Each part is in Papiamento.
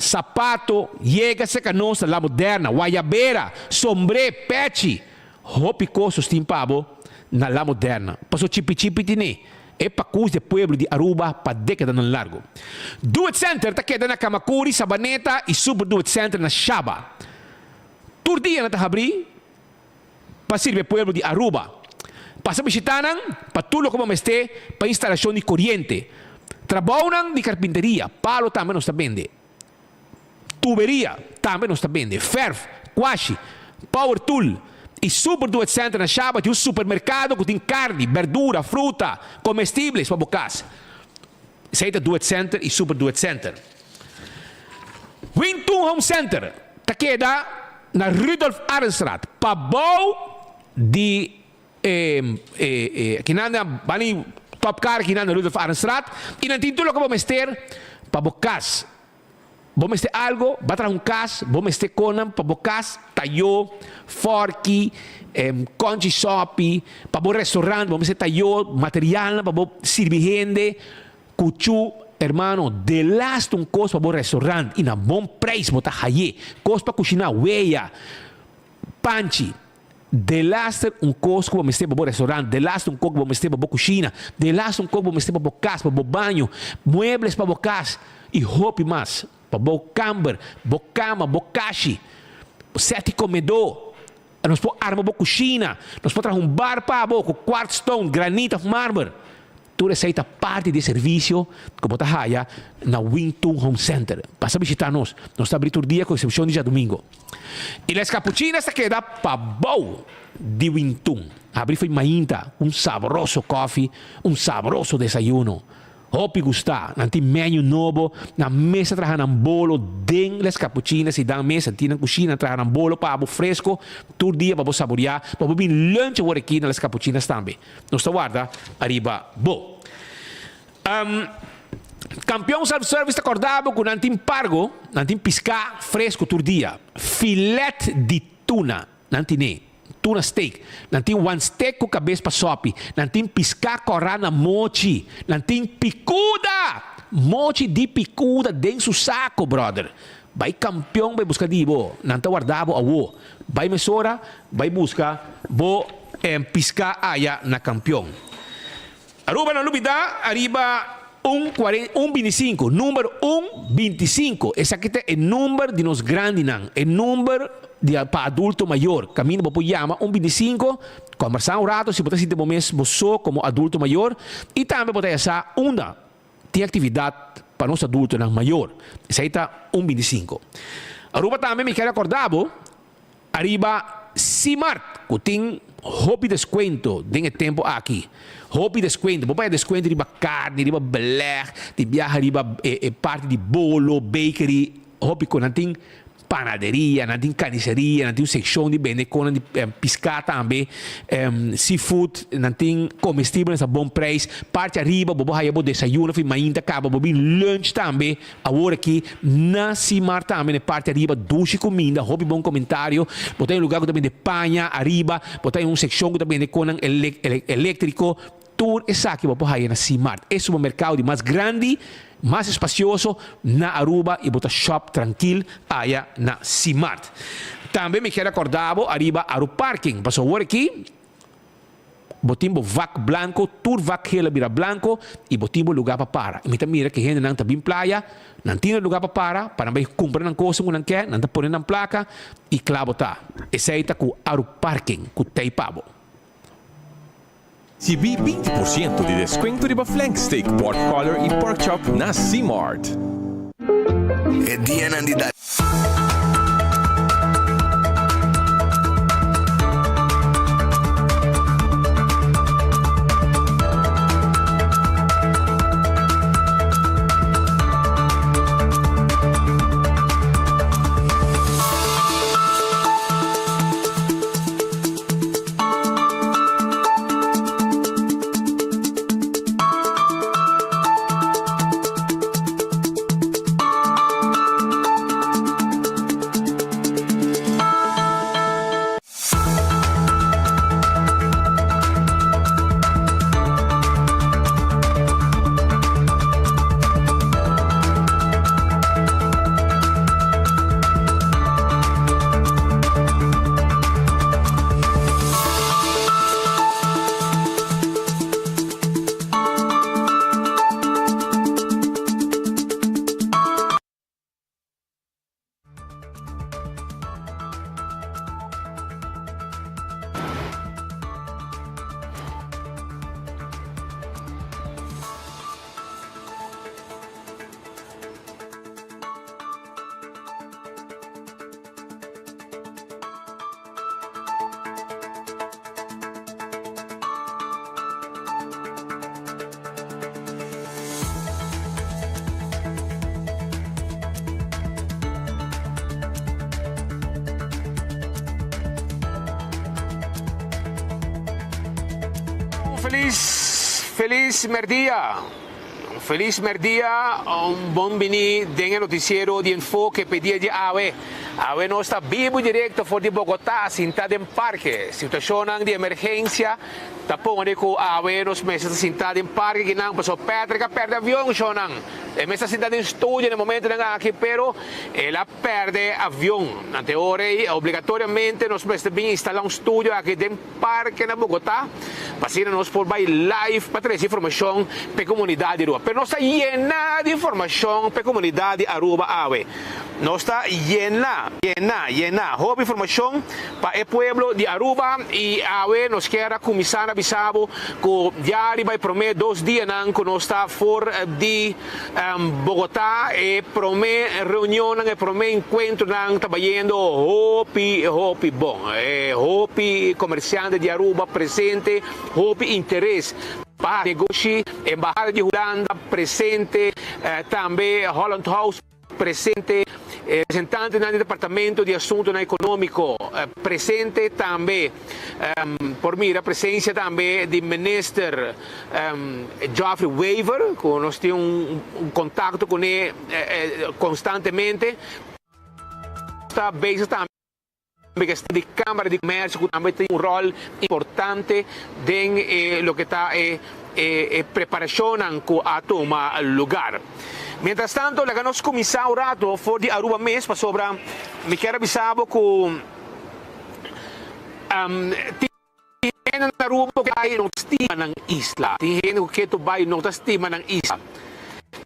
sapato, yega serka nos na La Moderna, wayabera, sombré, pechi, hopi kos nos tin pa bo na La Moderna. Paso chipi chipi tine e pakus di e pueblo di Aruba pa dekadanan largo. Do It Center ta keda na Camacuri, Sabaneta y Super Do It Center na Shaba. Tur dia nan ta habri pa sirbi e pueblo di Aruba. Pasa bishita nan pa tur loke bo mester pa instalashon di koriente, trabounan di karpinteria, palo tambe nos ta bende, tuberia tambe nos ta bende, fèrf, kuashi, power tool i Super Do It Center na Shaba tin un supermerkado ku tin karni, berdura, fruta, komestibles pa bo kas. Esei ta Do It Center i Super Do It Center. Wintun Home Center ta keda na Rudolf Arendstraat, pabou di e e kinan na bani Top Car kinan na Rudolf Arendstraat i nan tin tur loke bo mester pa bo kas. Bo mester algo, ba traha un kas, bo mester konan pa bo kas, tayó, fòrki, kònchi sòpi, pa bo restaurant, bo mester tayó, materialnan pa bo sirbi hende, kuchú, hermano, delaste un kos pa bo restaurant i na bon preis bo ta hay'é, kos pa kushiná, weya, panchi. Delaster un kos ku bo mester pa bo restaurant, delaster un kos ku bo mester pa bo kushina, delaster un kos ku bo mester pa bo kas, pa bo baño, muebles pa bo kas i hopi mas. Pa bo kamber, bo kama, bo kashi, bo sèt di komedó. Nos por arma bo kushina, nos por traha un bar pa bo ku quartz stone, granit òf marmer. Tur esei ta parti di e servisio ku bo ta haya na Wing Tun Home Center. Pasa bishitá nos. Nos ta abrí tur dia ku eksepshon di djadumingu. I Les Capuchinas ta keda pabou di Wing Tun. Abrí fo'i mainta ku un sabroso kòfi, un sabroso desayuno. Hopi gustá. Nan tin menu nobo. Nan mes ta traha nan bolo den Les Capuchinas i dan mes nan tin nan kushina nan traha nan bolo pa bo fresko tur dia pa bo saboriá, pa bo bin lunch awor aki na Les Capuchinas tambe. Nos ta warda ariba bo. Kampion Self Service ta korda bo ku nan tin pargo, nan tin piská fresku tur dia. Filet di tuna nan tine, tuna steak. Nan tin wan steak ku kabes pa sòpi. Nan tin piská kòrá na mochi. Nan tin pikuda! Mochi di pikuda den su sako, bròder. Bai kampion bai buska di bo. Nan ta warda bo awo. Bai mesora bai buska bo piská aya na kampion. Aruba no lubida ariba un kuaren un bintisinku number un bintisinku esaki ta e number di nos grandinan e number di pa adulto mayor kaminda bo por yama un bintisinku kombersá un rato si bo ta sinti bo mes bo so komo adulto mayor i tambe bo ta yasa unda Tin actividad pa nos adultonan mayor. Esey ta un bintisinco. Aruba tambe mi kier acorda bo ariba Simart cu tin hopi descuento den e tempo aki. Hopi descuento. Bo paña descuento riba carni, riba beleg, di biaha riba e parti di bolo, bakery, hopi cu nan tin. Panaderia, nan tin carniceria, nan tin un seccion di bende conan di pisca tambe, seafood, nan tin comestiblenan a bon prijs. Parti ariba bo por haya bo desayuno of mainta caba bo bin lunch tambe awor aki na Simar tambe na e parti ariba dushi cuminda, hopi bon comentario. Bo ta den un lugar cu ta bende paña ariba, bo ta den un seccion cu ta bende conan electrico. Tur esaki bo por haya na Simart, e supermercado di mas grandi, mas espacioso na Aruba y bo ta shop trankil aya na Simart. Tambe mi kier acorda bo ariba Aruparking, pasobra awor aki bo tin bo vak blanco, tur vak geel a bira blanco y bo tin bo lugar pa para. Y mi ta mira cu e hendenan ta bin playa, nan tin e lugar pa para, pa nan bay cumpra nan cosnan cu nan kier, nan ta pone nan placa y cla bo ta. Esey ta cu Aruparking cu tey pa bo. Ricibi 20% di descuento riba flank steak, pork collar y pork chop na C-Mart. E dianan di. Felis felis merdia. Un felis merdia, un bon bini den e noticiero di Enfoke p'e dia di awe. Awe nos ta bibu directo for di Bogota, sinta den parke. Situacionnan di emergencia ta pone cu awe nos mester ta sinta den parke kinan pasobra Patrick a perde avion, shownan. E mester ta sinta den studio na e momentonan aki, pero el a perde avion. Ante ora ei, obligatoriamente nos mester bin instala un studio aki den Parke na Bogotá, pa asina nos por bai live pa trese informashon pa e komunidat di Aruba. Pero nos ta yená di informashon pa e komunidat di Aruba awe. Nos ta yená, yená, yená hopi informashon pa e pueblo di Aruba i awe nos kier a kuminsá na bisa bo ku ya riba e promé dos dianan ku nos ta for di Bogotá e promé reunionnan, e promé enkuentronan ta bayendo hopi, hopi bon. E hopi komersiante di Aruba presente, hopi interes pa negoshi, Embahada di Hulanda presente, tambe Holland House presente, representantenan di Departamento di Asuntonan Ekonómiko presente tambe. Por mira presencia tambe di Minister Geoffrey Wever, cu nos tin un contacto cune constantemente. Ta bezig tambe cu di Camara di Comercio cu tambe tin un rol importante den e loke ta e e preparacionnan cu a tuma lugar. Mientras tanto laga nos cuminsa un rato for di Aruba mes pasobra mi kier a bisa bo cu Tin hende na Aruba ku bai no ta stima nan isla. Tin hende ku ketu bai no ta stima nan isla.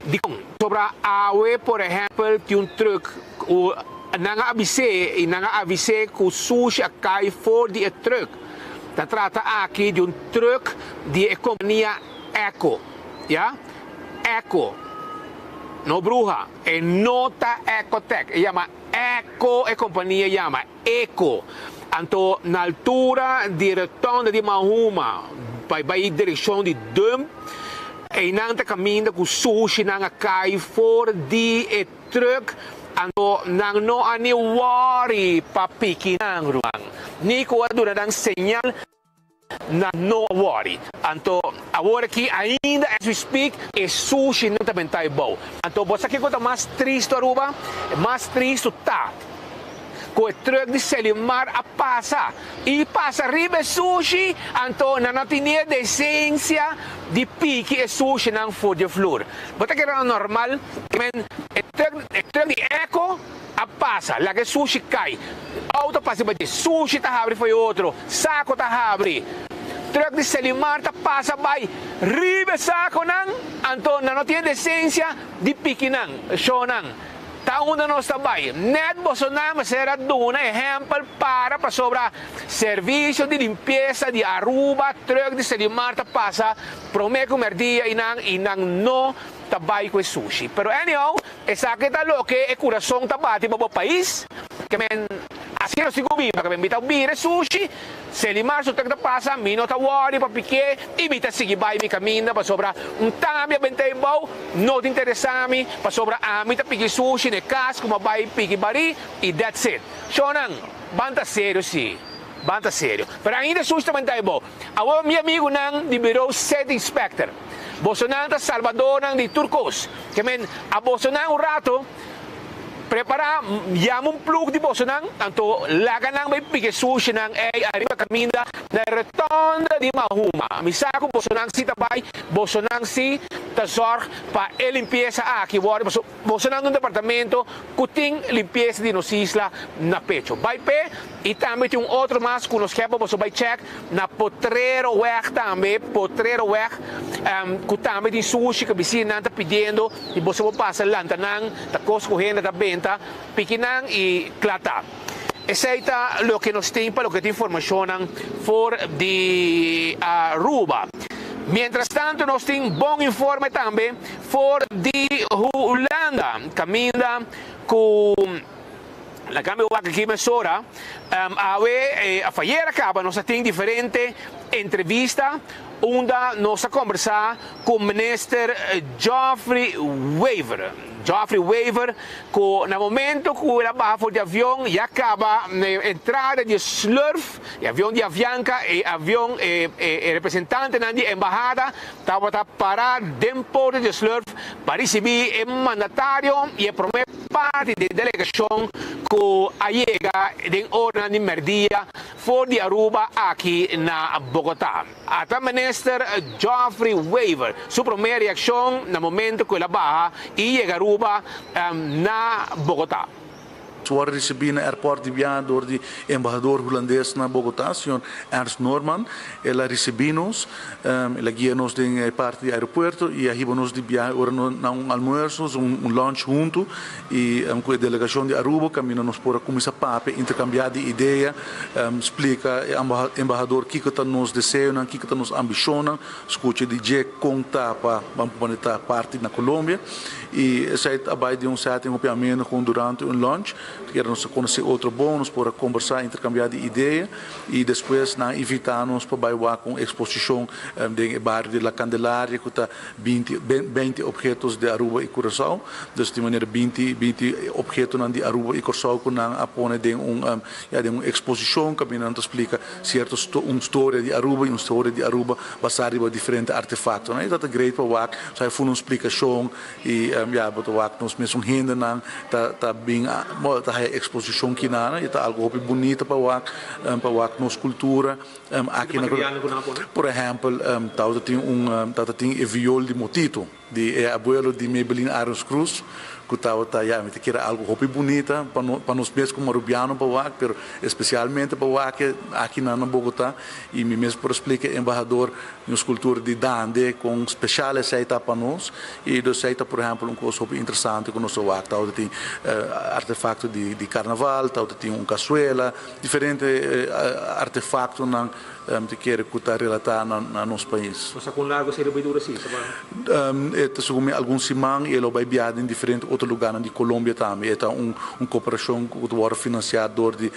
Dikon? Pasobra awe por ehèmpel tin un trùk ku nan a abis'é i nan a avis'é ku sushi a kai for di e trùk. Ta trata aki di un trùk di e kompania Eco. Ya? Eco. No bruha. E no ta Ecotec. E yama Eco e kompania yama. Eco. Anto na altura di rotonda di Mahuma bai bai direccion di Dump, eynan ta caminda cu sushinan a cay for di e truck, anto nan no a ni worry pa piki nan ruman, ni cu a duna nan señal. Nan no a worry. Anto awor aki ainda as we speak e sushi nan ta benta e bou. Anto bo sa kiko ta mas tristo Aruba? Mas tristo ta ku e truck di Selimar a pasa i pasa riba e sushi anto nan no tin ni e desensia di piki e sushinan for di e flur. Bo ta kere normal men e truck e truck di Eco A pasa, laga e sushi kai. Auto pasa riba dje, sushi ta habri fo'i otro, sako ta habri. Truck di Selimar ta pasa bai riba e sakonan, anto nan no tin e desensia di piki nan, shownan. Ta unda nos ta bai? Net bosonan mester a duna ehempel para pasobra servisio di limpiesa di Aruba, truck di Selimar ta pasa prome ku merdia i nan i nan no ta bai ku e sushi. Pero anyhow, esaki ta loke e kurason ta bati pa bo pais. Ke men asina nos tin ku biba. Ke men mi ta bira e sushi, Selimar su tek ta pasa, mi no ta wòri pa pikié i mi ta sigui bai mi kaminda pasobra un tambe a benta ebou no ta interesá mi pasobra ami ta piki sushi na e kas ku mi a bai piki barí i that's it. Shownan, ban ta serio si. Ban ta serio. Pero ainda e sushi ta benta ebou. Awor mi amigunan di Bureau State Inspector, bosonan ta salbadornan di tur kos. Ke men a bosonan un rato prepará, yama un plug di bosonan, anto laga nan bai piki e sushinan ei ariba kaminda na e rotonda di Mahuma. Mi sa ku bosonan si ta bai, bosonan si ta zòrg pa e limpiesa aki wòrdu, pasobra bosonan ta un departamento ku tin limpiesa di nos isla na pecho. Bai p'e. I tambe tin un otro mas ku nos ke pa boso bai chèk na Potreroweg tambe, Potreroweg, ku tambe tin sushi ku bisinan ta pidiendo i boso por pasa lanta nan, ta kos ku hende ta benta, piki nan i kla ta. Esei ta loke nos tin pa loke ta informashonnan for di Aruba. Mientras tanto nos tin bon informe tambe for di Hulanda, kaminda ku. Laga mi wak aki mesora. Awe of ayer a kaba nos a tin diferente entrevista unda nos a kombersá ku Minister Geoffrey Wever. Geoffrey Wever cu na momento cu el a baha for di avion ya caba na e entrada di e slurf, e avion di Avianca, e avion e e representantenan di embahada tabata para den porta di e slurf pa ricibi e mandatario y e prome parti di e delegacion cu a yega den oranan di merdia for di Aruba aki na Bogota. Ata Minister Geoffrey Wever su prome reaccion na momento cu el a baha y yega Aruba na Bogota. Su wòrdu risibí na airport di biaha dor di embahador hulandes na Bogotá, señor Ernst Noorman. El a risibí nos, el a guia nos den e parti di aeropuerto i a hiba nos di biaha ora na un almuerso, un lunch huntu i ku e delegashon di Aruba kaminda nos por a kuminsá papia, interkambiá di idea, splika e embahador kiko ta nos deseonan, kiko ta nos ambishonnan, skucha di dje kon ta pa ban pone ta parti na Colombia. I esei ta bai di un setting hopi ameno kon durante un lunch, keda nos a konosé otro bon, nos por a kombersá, interkambiá di idea i despues nan a invitá nos pa bai wak un eksposishon den e bario di La Candelaria ku ta binti beinti obhetos di Aruba i Curaçao. Dus di manera binti binti obhetonan di Aruba i Kòrsou ku nan a pone den un ya den un eksposishon kaminda nan ta splika sierto un storia di Aruba i un storia di Aruba basá riba diferente artefaktonan. I ta ta great pa wak so a funa un splikashon i ya bo ta wak nos mesun hendenan ta ta bin ta haya eksposishon kinan i ta algu hopi bunita pa wak pa wak nos kultura aki na Por ehèmpel tabata tin un tabata tin e viol di Motito di e abuelo di Maybelline Arends Cruz ku tabata ya mi ta kere algu hopi bunita pa no pa nos mes komo Arubiano pa wak pero espesialmente pa wak aki nan na Bogotá i mi mes por a splika e embahador nos kultura di dande kon speshal esei ta pa nos i dus esei ta por ehèmpel un kos hopi interesante ku nos a wak tabata tin artefakto di di karnaval tabata tin un kasuela Diferente artefaktonan ta kere ku ta relatá na nos pais. Nos ta kon largu esei lo bai dura si? E ta segun mi algun siman i e lo bai biaha den diferente otro lugarnan di Colombia tambe. E ta un koperashon ku ta wòrdu finansiá dor di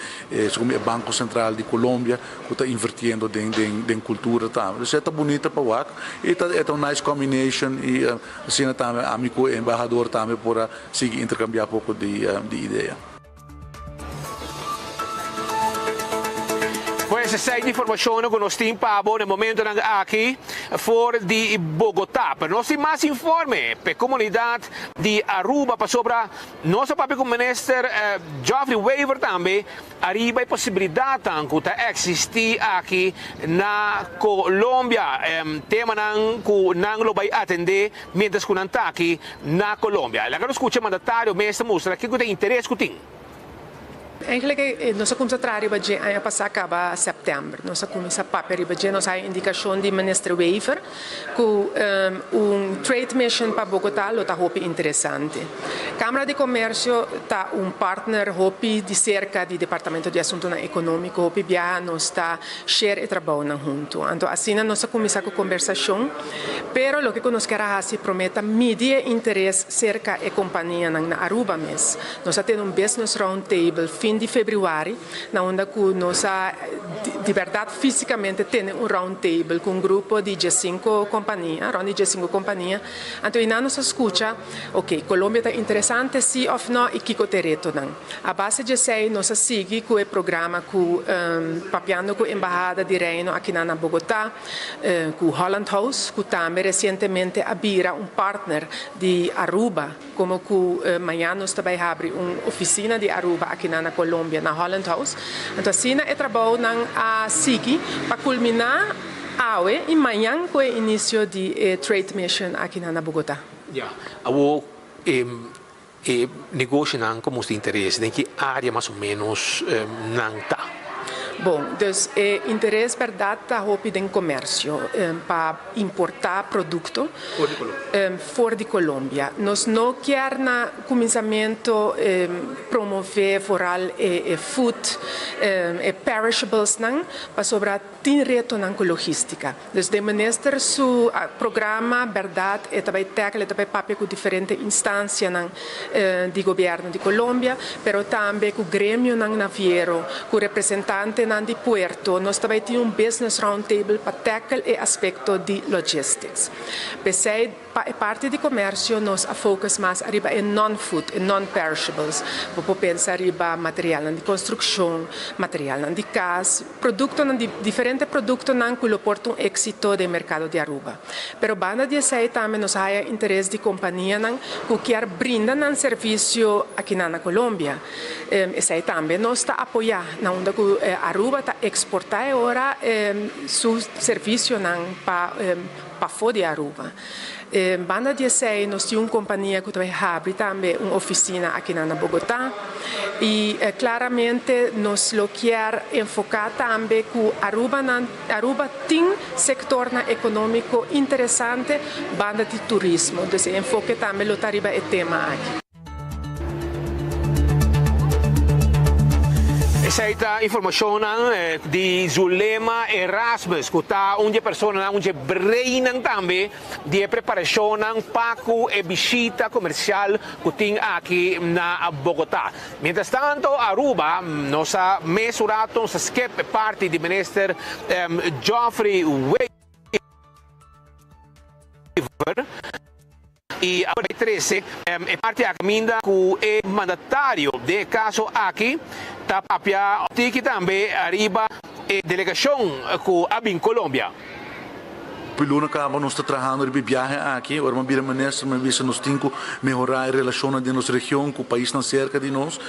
segun mi e Banko Sentral di Colombia ku ta invertiendo den kultura tambe. Dus e ta bunita pa wak i e ta un nice combination i asina tambe ami ku e embahador tambe por a sigui interkambiá poko di idea. Pues esei di informashonnan ku nos tin pa bo na e momentonan aki for di Bogotá. Pero nos tin mas informe pa e komunidat di Aruba pasobra nos a papia ku Minister Geoffrey Wever tambe ariba e posibilidatnan ku ta eksistí aki na Colombia. Temanan ku nan lo bai atendé mientras ku nan ta aki na Colombia. Laga nos skucha e mandatario mes ta mustra kiko ta e interes ku tin. Eigenlijk nos a kumsa traha riba dje aña pasá kaba sèptèmber. Nos a kuminsá papia riba dje. Nos haña indikashon di Minister Wever ku un trade mission pa Bogotá lo ta hopi interesante. Kámara di Komersio ta un partner hopi di serka di Departamento di Asuntunan Ekonómiko. Hopi biaha nos ta share e trabounan huntu. Anto asina nos a kuminsá ku kombersashon. Pero loke ku nos kier a hasi promé ta midi e interes serka e kompanianan na Aruba mes. Nos a tene un business round table fin di febrüari na unda ku nos a di bèrdat físikamente tene un round table ku un grupo di diesinko kompania, rònt di diesinko kompania. Anto einan nos a skucha, oke, Colombia ta interesante si òf nò i kiko ta e retonan. A base di esei nos a sigui ku e programa ku papiando ku Embahada di Reino akinan na Bogotá. Ku Holland House, ku tambe resientemente a bira un partner di Aruba, komo ku mañan nos ta bai habri un ofisina di Aruba akinan na Colombia, na Holland House. Anto asina e trabounan a sigui pa kulminá awe i mañan ku e inisio di e trade mission akinan na Bogotá. Ya, awor e e negoshonan ku mustra interes den ki área mas o ménos nan ta? Bon, dus e interes bèrdat ta hopi den komersio pa importá produkto for di Colombia. Nos no kier na kuminsamentu promové foral e food, e perishablesnan, pasobra tin retonan ku logístika. Dus den minister su programa berdad e ta bay tackle, e ta bay papia cu diferente instancianan di gobierno di Colombia, pero tambe cu gremionan naviero, cu representantenan di puerto. Nos ta bay tin un business round table pa tackle e aspecto di logistics. P'esey. Pa e parti di comercio nos a focus mas ariba e non-food, e non-perishables. Bo por pensa riba materialnan di construccion, materialnan di cas, productonan di diferente productonan cu lo por ta un exito den mercado di Aruba. Pero banda di esey tambe nos a haya interes di companianan cu kier brinda nan servicio akinan na Colombia. Esey tambe nos ta apoya na unda cu Aruba ta exporta e ora su servicionan pa. Pafó di Aruba. Banda di esei nos tin un kompania ku ta bai habri tambe un ofisina akinan na Bogotá i klaramente nos lo kier enfoká tambe ku Aruba nan Aruba tin sektornan ekonómiko interesante banda di turismo. Dus e enfoke tambe lo ta riba e tema aki. Esei ta informashonnan di Zulema Erasmus ku ta un di e personanan, un di e breinan tambe di e preparashonnan pa ku e bishita komersial ku tin aki na Bogotá. Mientras tanto Aruba nos a mes un rato nos a skip e parti di Minister Geoffrey Wever. I a bai trese e parti a kaminda ku e mandatario den e kaso aki ta papia tiki tambe ariba e delegashon ku a bin Colombia. Hopi luna kaba nos ta trahando riba e biahe aki. Ora mi a bira minister mi a bisa nos tin ku mehorá e relashonnan den nos region ku paisnan serka di nos.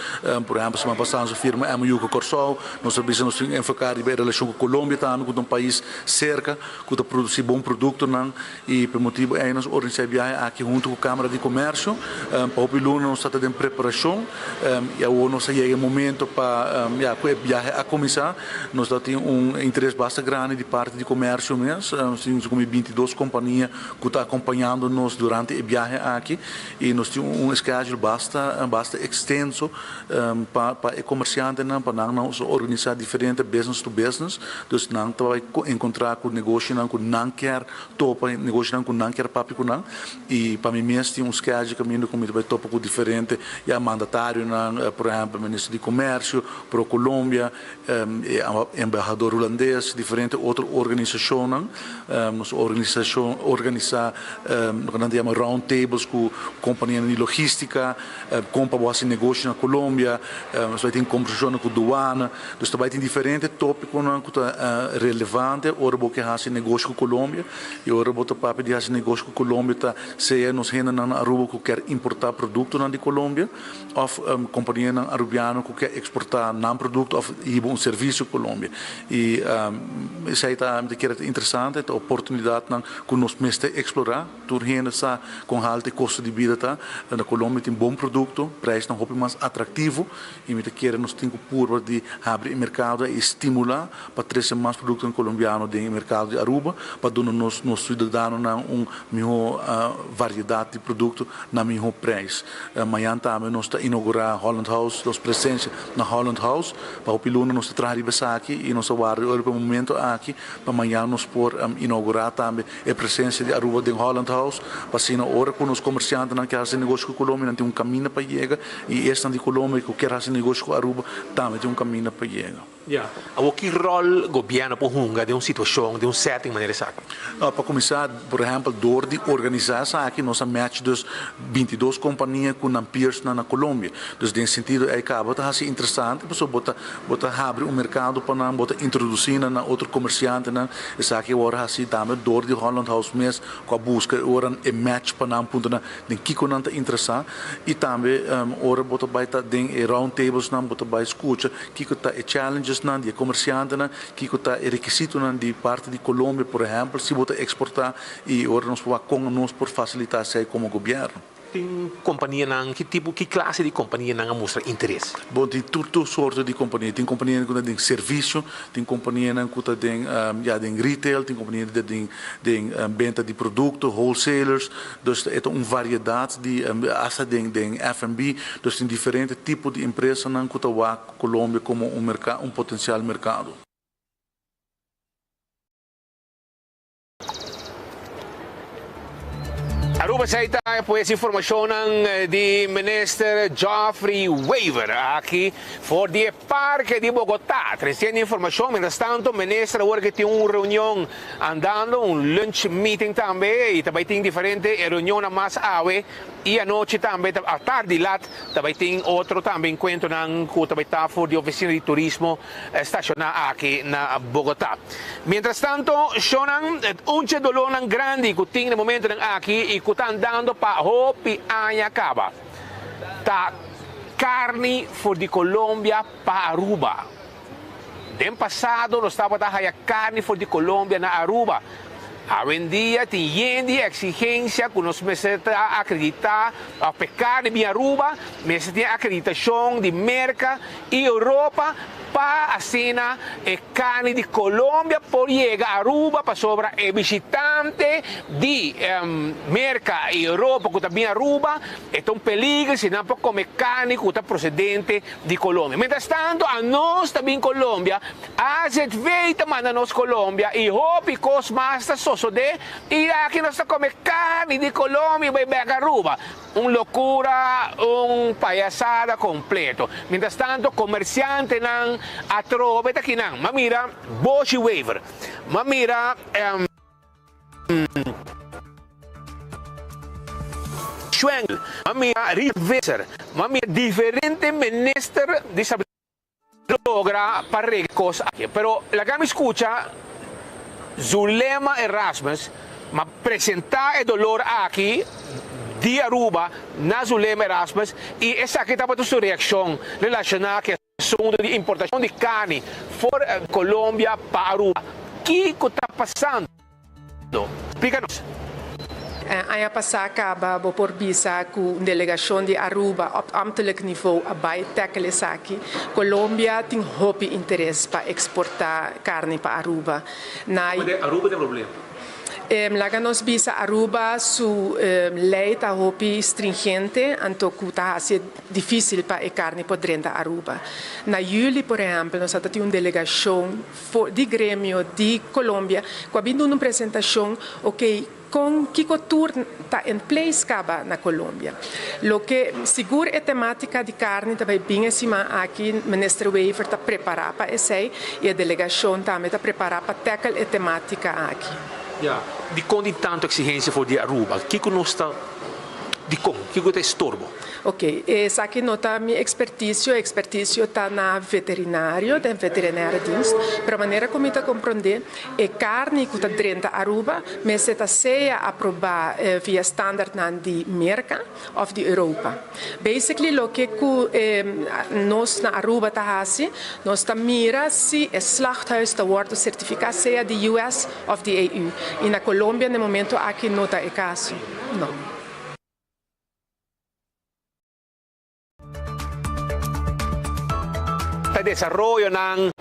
Por ehèmpel siman pasá nos a firma MOU ku Kòrsou. Nos a bisa nos tin ku enfoká riba e relashon ku Colombia tambe ku ta un pais serka ku ta produsí bon produktonan. I pa e motibu ei nos organisá e biahe aki huntu ku Kámara di Komèrsio. Pa hopi luna nos ta den preparashon i awor nos a yega e momento pa ya ku e biahe a kuminsá. Nos ta tin un interes basta grandi di parti di komèrsio mes. Nos tin komo bintidos kompania ku ta akompañando nos durante e biahe aki i nos tin un schedule basta basta ekstenso pa pa e komersiantenan pa nan nos a organisá diferente business to business. Dus nan ta bai enkontrá ku negoshonan ku nan kier topa, negoshonan ku nan kier papia ku nan. I pa mi mes tin un schedule kaminda ku mi ta bai topa ku diferente ya mandatarionan, por ehèmpel minister di komersio, Pro Colombia, e embahador hulandes, diferente otro organisashonnan. Nos organisashon organisá loke nan ta yama round tables ku kompanianan di logístika, kon pa bo hasi negoshi na Colombia, nos bai tin kombersashonnan ku duana. Dus ta bai tin diferente tópikonan ku ta relevante ora bo ke hasi negoshi ku Colombia. I ora bo ta papia di hasi negoshi ku Colombia ta sea nos hendenan na Aruba ku kier importá produktonan di Colombia òf kompanianan arubiano ku kier eksportá nan produkto òf hiba un servisio Colombia. I esei ta mi ta kere ta interesante, ta oportunidatnan ku nos mester eksplorá. Tur hende sa kon haltu e kosto di bida ta. Na Colombia tin bon produkto, prijsnan hopi mas atraktivo i mi ta kere nos tin ku purba di habri e merkado i stimulá pa trese mas produktonan kolombiano den e merkado di Aruba pa duna nos nos siudadanonan un mihó variedat di produkto na mihó prijs. Mañan tambe nos ta inougurá Holland House, nos presensia na Holland House. Pa hopi luna nos ta traha riba esaki i nos ta warda ora pa e momento aki pa mañan nos por inougurá tambe E presencia di Aruba den Holland House pa asina ora cu nos comerciantenan kier haci negoshi cu Colombia nan tin un caminda pa yega y esnan di Colombia cu kier haci negoshi cu Aruba tambe tin un caminda pa yega. Ya. Awor ki rol gobierno por hunga den un situacion, den un setting manera esaki? No, pa cuminsa, por ehempel, door di organisa esaki nos a match dus 22 compania cu nan peersnan na Colombia. Dus den sentido ey caba ta haci interesante pasobra bo ta Bo ta habri un merkado pa nan, bo ta introdusí nan na otro komersiantenan. Esaki a wòrdu hasí tambe dor di Holland House mes ku a buska e ora e match pa nan puntra nan den kiko nan ta interesá. I tambe ora bo ta bai ta den e round tablesnan bo ta bai skucha kiko ta e challengesnan di e komersiantenan, kiko ta e rekisitonan di parti di Colombia por ehèmpel si bo ta eksportá i ora nos por wak kon nos por fasilitá esei komo gobièrnu. Tin kompanianan, ki tipo, ki klase di kompanianan a mustra interes? Bon, tin tur tur sorto di kompania. Tin kompanianan ku ta den servisio, tin kompanianan ku ta den, ya, den retail, tin kompanianan ku ta den den benta di produkto, wholesalers. Dus e ta un variedat di, asta den den F&B. Dus tin diferente tipo di empresanan ku ta wak Colombia komo un merka, un potensial merkado. Aruba. Esey ta pues informacionnan di Minister Geoffrey Wever aki for di e parke di Bogota. Treciendo informacion, mientras tanto Minister awor ki tin un reunion andando, un lunch meeting tambe y ta bay tin diferente reunionnan mas awe y anochi tambe, atardi lat ta bay tin otro tambe encuentronan cu ta bay ta for di oficina di turismo staciona aki na Bogota. Mientras tanto, shownan, un dje dolornan grandi cu tin na momentonan aki y cu ta andando pa hopi aña caba, ta carni for di Colombia pa Aruba. Den pasado nos tabata haya carni for di Colombia na Aruba. Awendia tin yen di exigencia cu nos mester ta acredita of p'e carni bin Aruba mester tin acreditacion di Merca y Europa pa asina e carni di Colombia por yega Aruba pasobra e bishitante di Merca y Europa cu ta bin Aruba e ta un peliger si nan por come carni cu ta procedente di Colombia. Mientras tanto anos ta bin Colombia AZV ta manda nos Colombia y hopi cos mas ta sosode y aki nos ta come carni di Colombia y bay bek Aruba. Un locura, un payasada completo. Mientras tanto comerciantenan atrobe ta kinan. M'a mira Boshi Wever, m'a mira. Schwengle, m'a mira Richard Visser, m'a mira diferente minister di logra pa regla cos aki. Pero laga mi scucha Zulema Erasmus ma presenta e dolor aki di Aruba na Zulema Erasmus y esaki tabata su reaccion relaciona cu e asunto di importacion di carni for Colombia pa Aruba. Kico ta pasando? Splica nos. Aña pasá kaba bo por bisa ku un delegashon di Aruba op ambtelijk niveau a bai tackle esaki. Colombia tin hopi interes pa eksportá karni pa Aruba. Na. Aruba tin problema. Laga nos bisa Aruba su lei ta hopi stringente anto ku ta hasi e difísil pa e karni por drenta Aruba. Na yüli por ehèmpel nos a ta tin un delegashon. For di gremio di Colombia cu a bin duna un presentacion ok con kico tur ta en place caba na Colombia. Loke sigur e tematica di carni ta bay bin e siman aki, Minister Wever ta prepara pa esey y e delegacion tambe ta prepara pa tackle e tematica aki. Ya, dicon tin tanto exigencia for di Aruba? Kico nos ta Dikon? Kiko ta e storbo? Ok, esaki no ta mi ekspertisio, e ekspertisio ta na veterinario, den veterinaire dienst, pero manera ku mi ta komprondé, e karni ku ta drenta Aruba mester ta sea aprobá via standaardnan di Merka òf di Europa. Basically loke ku nos na Aruba ta hasi, nos ta mira si e slachthuis ta wòrdu sertifiká sea di US òf di EU, i na Colombia na e momento aki no ta e kaso. No. Ta desaroyonan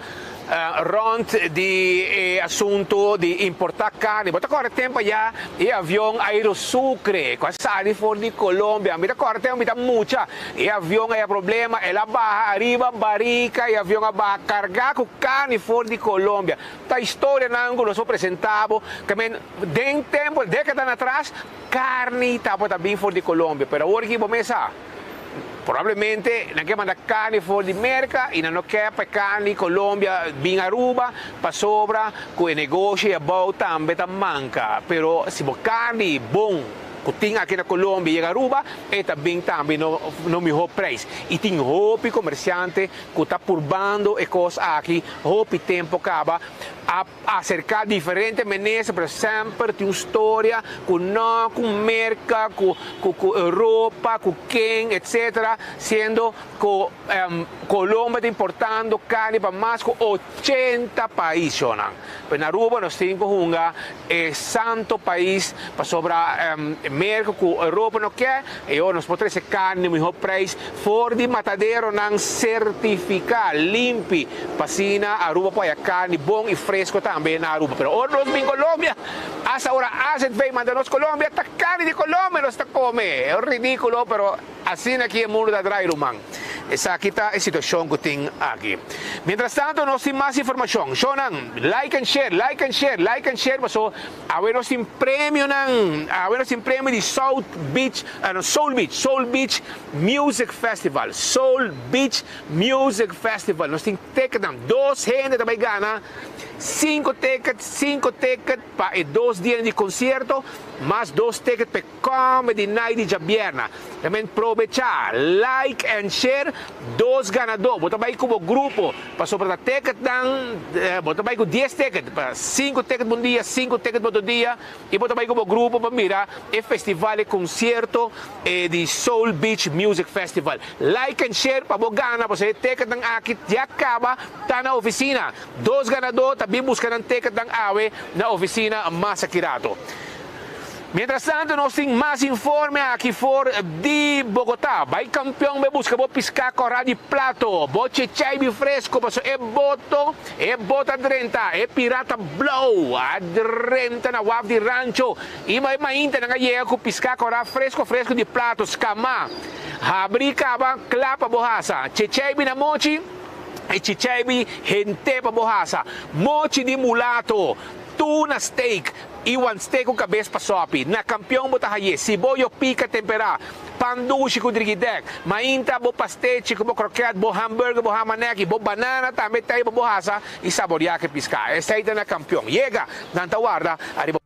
rond di e asunto di importa carni. Bo ta corda tempo aya e avion Aerosucre cu a sali for di Colombia. Mi ta corda tempo mi ta mucha. E avion aya problema, el a baha ariba barica, e avion a baha carga cu carni for di Colombia. Ta historianan cu nos por presenta bo. Den tempo, décadanan atras, carni tabata bin for di Colombia, pero awor aki bo mes sa, probablemente nan ke manda carni for di Merca y nan no ke pa e carni Colombia bin Aruba pasobra cu e negoshi e abou tambe ta manca. Pero si bo carni bon cu tin aki na Colombia yega Aruba, e ta bin tambe no no miho prijs. Y tin hopi comerciante cu ta purbando e cos aki hopi tempo caba. A aserká diferente minister pero semper tin un storia ku no ku Merka ku ku Europa ku ken etcetera siendo ku Colombia ta importando karni pa mas ku ochenta pais shownan. Pero na Aruba nos tin ku hunga e santo pais pasobra Merka ku Europa no ke e ora nos por trese karni na mihó preis for di mataderonan sertifiká limpi pa asina Aruba por haya karni bon i fresko tambe na Aruba. Pero ora nos bin Colombia asta ora AZV manda nos Colombia ta karni di Colombia nos ta kome. E un ridikulo pero asina aki e mundu ta drai ruman. Esaki ta e situacion cu tin aki. Mientras tanto nos tin mas informacion. Shownan, like and share, like and share, like and share paso awe nos tin premionan, awe nos tin premio di South Beach, no Soul Beach, Soul Beach Music Festival, Soul Beach Music Festival. Nos tin ticketnan, dos hende ta bay gana cinco ticket, cinco ticket pa e dos dianan di concierto, mas dos ticket pa e Comedy Night di djabierna. Tamen probecha, like and share dos ganadó. Bo ta bai ku bo grupo pasobra ta ticketnan, bo ta bai ku dies ticket, pa sinku ticket un dia, sinku ticket otro dia, i bo ta bai ku bo grupo pa mira e festival, e concierto di Soul Beach Music Festival. Like and share pa bo gana pasobra e ticketnan aki ya kaba ta na oficina. Dos ganadó ta bin buska nan ticketnan awe na oficina mas aki rato. Mientras tanto nos tin mas informe aki for di Bogotá. Bai kampion bai buska bo piská kòrá di plato, bo chechaibi fresko paso e boto, e boto a drenta, e pirata blou a drenta na waf di Rancho i bai mainta nan a yega ku piská kòrá fresko fresko di plato skamá habrí kaba kla pa bo hasa chechaibi na mochi i chichaibi hente pa bo hasa mochi di mulato tuna steak I wan ste ku kabes pa sopi. Na kampion bo ta haye siboyo pika temperá, pan dushi ku drigidèk, mainta bo pastechi ku bo krokèt, bo hamburger, bo hamanek i bo banana tambe ta ei pa bo hasa i saboriá ku e piská. Esei ta na kampion. Yega! Nan ta warda ariba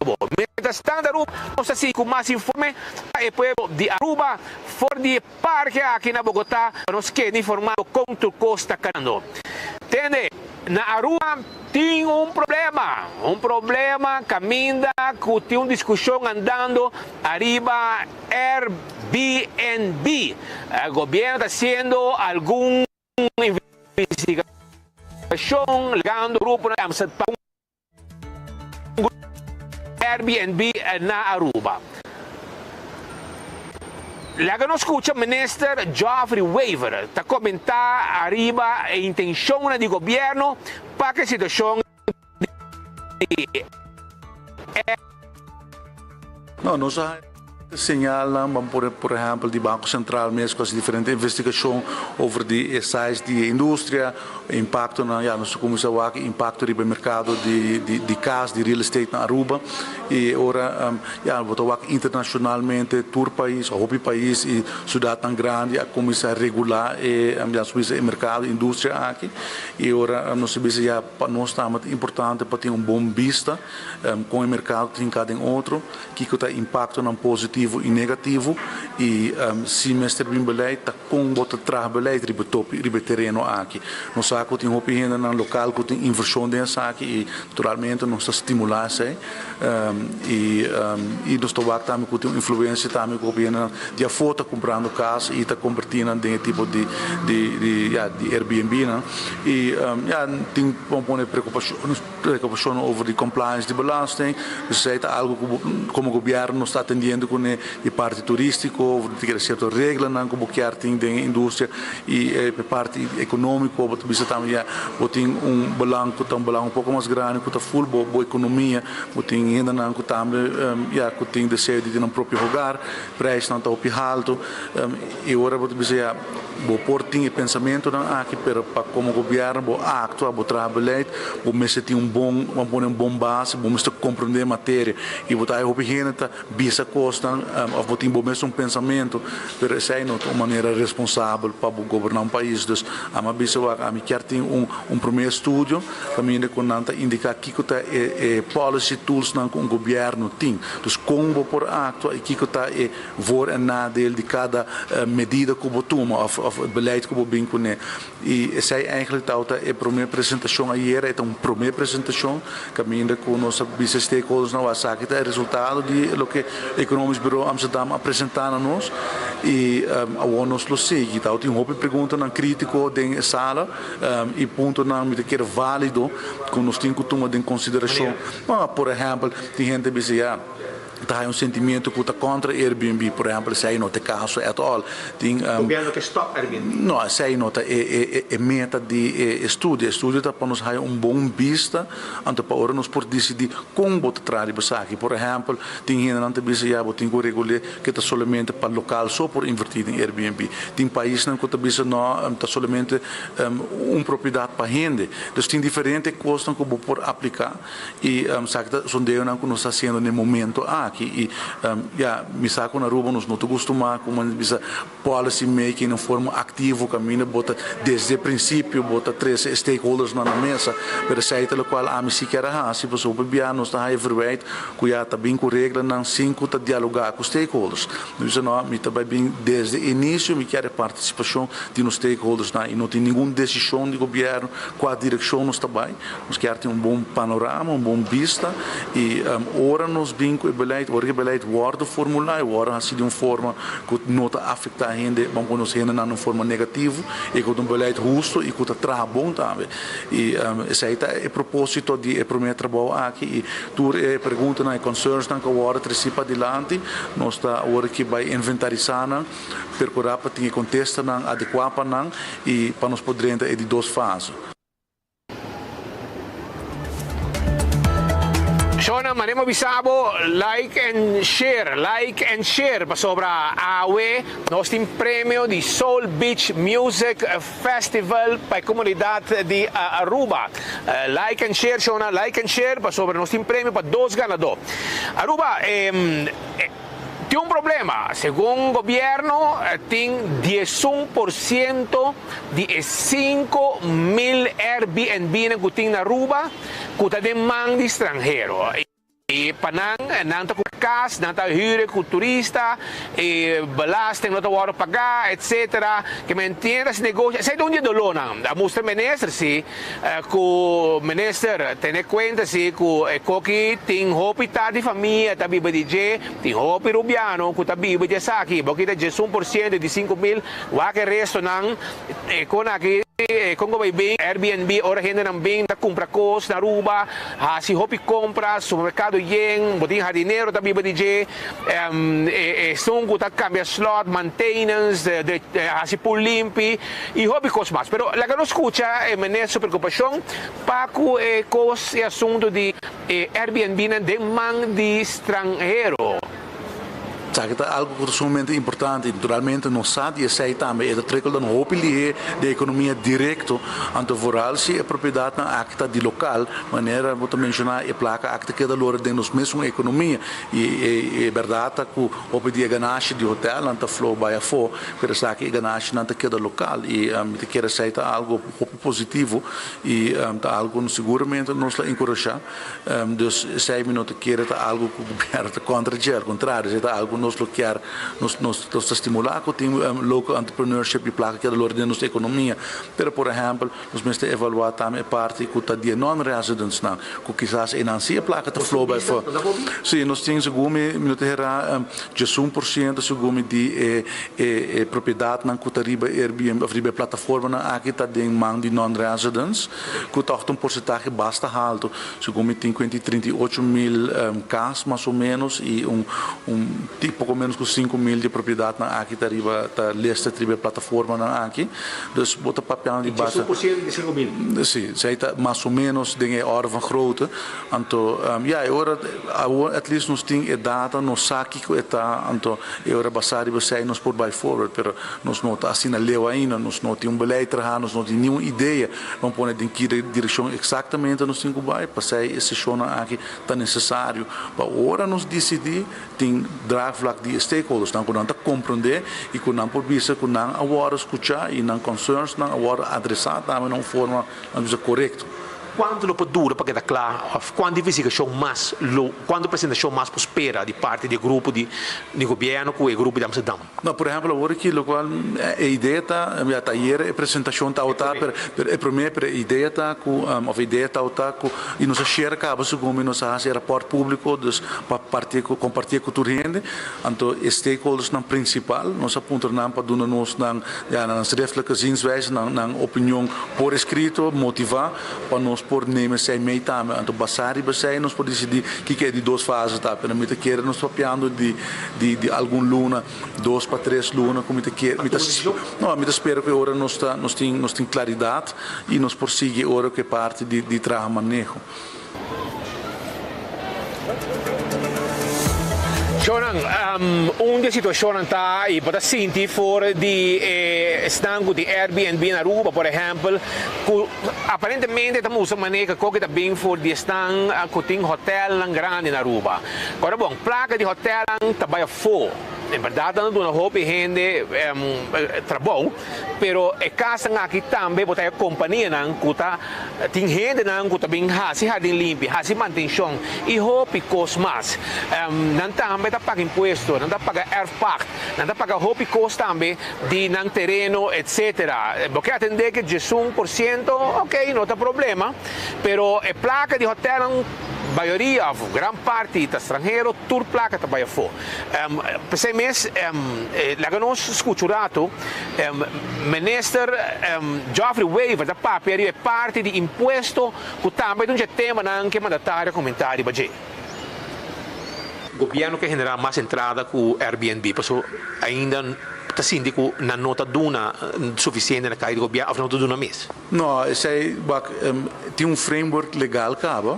bo. Mientras tanto Aruba nos ta sigui ku mas informe pa e pueblo di Aruba for di e parke aki na Bogotá pa nos keda informá kon tur kos ta kanando. Tende! Na Aruba tin un problema, un problema caminda cu tin un discusion andando ariba Airbnb. Gobierno ta haciendo algun investigacion legando gruponan di Amsterdam pa un Airbnb na Aruba. Laga nos scucha Minister Geoffrey Wever ta comenta ariba e intencionnan di gobierno pa cu e situacion di No, nos a haya señalnan, ban pone por ehempel di Banco Central mes cu a haci diferente investigacion over di e size di e industria, e impactonan, ya nos a cuminsa wak e impacto riba e mercado di di cas, di real estate na Aruba y e ora ya bo ta wak internacionalmente tur pais, hopi pais y ciudadnan grandi a cuminsa regula e ya nos bisa e mercado, e industria aki y e ora nos a bisa ya pa nos tambe ta importante pa tin un bon bista Kon e merkado ta hinká den otro, kiko ta e impaktonan positivo i negativo i si mester bin beleid ta kon bo ta traha beleid riba e topi riba e tereno aki. Nos sa ku tin hopi hendenan lokal ku tin invershon den esaki i naturalmente nos ta stimulá esei i i nos ta wak tambe ku tin un influensia tambe ku hopi hendenan di afó ta kumprando kas i ta kombertí nan den e tipo di di di ya di Airbnb nan i ya tin por pone preokupashon. Preocupacion over di compliance di belasting, dus esey ta algo cu como gobierno nos ta atendiendo cune di parti turistico, over di kere cierto reglanan cu bo kier tin den e industria y e parti economico bo ta bisa tambe ya bo tin un belang cu ta un belang un poco mas grandi cu ta full bo bo economia, bo tin hendenan cu tambe ya cu tin deseo di tin nan propio hogar, prijsnan ta hopi halto y ora bo ta bisa ya. Bo por tin e pensamentonan aki, pero pa komo gobièrnu bo aktua, bo traha beleid, bo mester tin un bon, bo pone un bon base, bo mester komprendé e materia. I bo ta hay hopi hende ta bisa kosnan òf bo tin bo mes un pensamentu, pero esei no ta un manera responsabel pa bo goberná un pais. Dus ami a bisa wak, ami kier tin un un promé estudio kaminda ku nan ta indiká kiko ta e e policy toolsnan ku un gobièrnu tin. Dus kon bo por aktua i kiko ta e Voor en nadeel di kada medida ku bo tuma òf òf e beleid ku bo bin kuné. I esei eigenlijk tabata e promé presentashon ayera, e ta un promé presentashon kaminda ku nos a bisa e stakeholders nan wak esaki ta e resultado di loke Economisch Bureau Amsterdam a presentá na nos i awor nos lo sigui. Tabatin hopi preguntanan krítiko den e sala i puntonan mi ta kere válido ku nos tin ku tuma den konsiderashon. Por ehèmpel tin hende a bisa ya. ta haya un sentimento cu ta contra Airbnb, por ehempel, esey no ta e caso at all. Tin. Gobierno ke stop Airbnb? No, esey no ta e e meta di e estudio. E estudio ta pa nos haya un bon bista, anto pa ora nos por dicidi con bo ta traha riba esaki. Por ehempel, tin hendenan ta bisa ya bo tin cu regul'e ke ta solamente pa local so por inverti den Airbnb. Tin paisnan cu ta bisa no, ta solamente un propiedad pa hende. Dus tin diferente cosnan cu bo por aplica y esaki ta sondeonan cu nos ta haciendo na e momento aki. Y ya, mi sa cu na Aruba nos no ta gustuma cu men bisa policy making den forma activo caminda bo ta desde principio bo ta trece e stakeholdersnan na mesa, pero esey ta locual ami si kier a haci pasobra hopi bia nos ta haya verwijt cu ya ta bin cu reglanan sin cu ta dialoga cu stakeholders. Mi bisa no, mi ta bay bin desde inicio mi kier e participacion di nos stakeholdersnan y no tin ningun decision di gobierno cua direccion nos ta bay. Nos kier tin un bon panorama, un bon bista y ora nos bin cu e beleid, ora cu e beleid wordo formula y wordo haci di un forma cu no ta afecta hende, ban pone nos hendenan di un forma negativo y cu ta un beleid husto y cu ta traha bon tambe. Y esey ta e proposito di e prome trabou aki y tur e preguntanan y concernsnan cu a wordo treci padilanti nos ta awor aki bay inventarisa nan, percura pa tin e contestanan adecua pa nan y pa nos por drenta e di dos fase. Shona, manera mi a bisa bo, like and share, like and share, pasobra awe nos tin premio di Soul Beach Music Festival pa e comunidad di Aruba. Like and share, Shona, like and share, pasobra nos tin premio pa dos ganador. Aruba, Tin un problema, segun gobierno tin 11% di e 5000 Airbnbnan cu tin na Aruba cu ta den man di stranhero. Y pa nan, nan ta cumpra cas, nan ta huur cu turista, y belasting no ta wordo paga, etcetera. Ke men tienda si negoshi, esey ta un di e dolornan. A mustra minister si Cu minister tene cuenta si cu e coki tin hopi ta di famia ta biba di dje, tin hopi Rubiano cu ta biba di esaki, bo kita 11% di 5000, wak e restonan, e con aki, e con cu bay bin, Airbnb, ora hendenan bin ta cumpra cos na Aruba, haci hopi compra, supermercado yen, bo tin hardinero ta biba di dje, e esun cu ta cambia slot, maintenance, haci pool limpi. Y hopi cos mas. Pero laga nos scucha e meneer su preocupacion pa cu e cos e asunto di e Airbnb nan den man di stranhero. Esaki ta algo cu ta sumamente importante y naturalmente nos sa di esey tambe. E ta trickle down hopi lihe den economia directo. Anto vooral si e propiedadnan aki ta di local, manera bo ta menciona e placa aki ta keda lora den nos mesun economia. Y e berdad ta cu hopi di e ganashi di hotelnan ta flow bay afo. Pero esaki e ganashinan ta keda lokal i mi ta kere esei ta algo hopi positivo i ta algo ku seguramente nos lo enkurashá. Dus esei mi no ta kere ta algo ku gobièrnu ta kontra dje, al kontrario esei ta algo ku nos lo kier, nos nos ta stimulá ku tin local entrepreneurship i plaka keda lora den nos ekonomia. Pero por ehèmpel nos mester evaluá tambe e parti ku ta di e non-residentsnan ku kisas einan si e plaka ta flow bai for. Sí, nos tin segun mi mi no ta herá. 11% segun mi di e e propiedatnan ku ta riba Airbnb òf riba e plataformanan aki ta den man di non-residents, ku tòg ta un porsentahe basta haltu. Segun mi tin kuenta i 38.000 kas mas o ménos i un un poko ménos ku 5000 di e propiedatnan aki ta riba ta listed riba e plataformanan aki. Dus bo ta papiando di basta. 11% di 5000? Si, esei ta mas o ménos den e orde van grootte. Anto, ya, e ora awor at least nos tin e data, nos sa kiko e ta, anto e ora basá riba esei nos por bai forward, pero nos no ta asina leu ainda, nos no tin un beleid trahá, nos no tin niun idea ban pone den ki direkshon eksaktamente nos tin ku bai, pasei e seshonnan aki ta nesesario pa ora nos disidí tin draagvlak di e stakeholdersnan ku nan ta komprondé i ku nan por bisa ku nan a wòrdu skuchá i nan concernsnan a wòrdu adresá tambe na un forma, nan bisa, korekto. Kuantu lo por dura pa keda kla òf kuantu investigashon mas lo, kuantu presentashon mas por spera di parti di e grupo di di gobièrnu ku e grupo di Amsterdam? No, por ehèmpel awor aki lokual e idea ta, ya ta ayera e presentashon tabata pero pero e promé pero e idea ta ku òf e idea tabata ku i nos a share kaba segun mi nos a hasi e rapòrt públiko dus pa parti ku kompartié ku tur hende anto e stakeholdersnan prinsipal nos a puntra nan pa duna nos nan ya nan schriftelijke zienswijze nan nan opinion por eskrito motivá pa nos. por neem esei mee tambe. Anto basá riba esei nos por disidí kiko e di dos fase ta. Pero mi ta kere nos papiando di di di algun luna, dos pa tres luna ku mi ta kere, mi ta no, mi ta spera ku e ora nos ta nos tin nos tin klaridat i nos por sigui e ora ku e parti di di traha maneho. Shownan, un di e situashonnan ta i bo ta sinti for di e esnan ku tin Airbnb na Aruba, por ehèmpel, ku aparentemente ta mustra manera ku koke ta bin for di esnan ku tin hotèlnan grandi na Aruba. Kòrda bon, plaka di hotèlnan ta bai afó. En bèrdat nan ta duna hopi hende trabou, pero e kasnan aki tambe bo ta e kompanianan ku ta tin hendenan ku ta bin hasi hardin limpi, hasi mantenshon i hopi kos mas. Nan tambe ta paga impuesto, nan ta paga erfpacht, nan ta paga hopi kos tambe di nan tereno etcetera. Bo ke atendé ke 11%, ok, no ta problema, pero e plaka di hotèlnan mayoria òf gran parti ta stranhero, tur plaka ta bai afó. P'esei mes, laga nos skucha un ratu, Minister Geoffrey Wever ta papia riba e parti di impuesto ku tambe ta un dje temanan ku e mandatario a komentá riba dje. Gobièrnu ke generá mas entrada ku Airbnb pasobra ainda ta sinti ku nan no ta duna sufisiente na kai di gobièrnu òf no ta duna mes. No, esei wak tin un framework legal kaba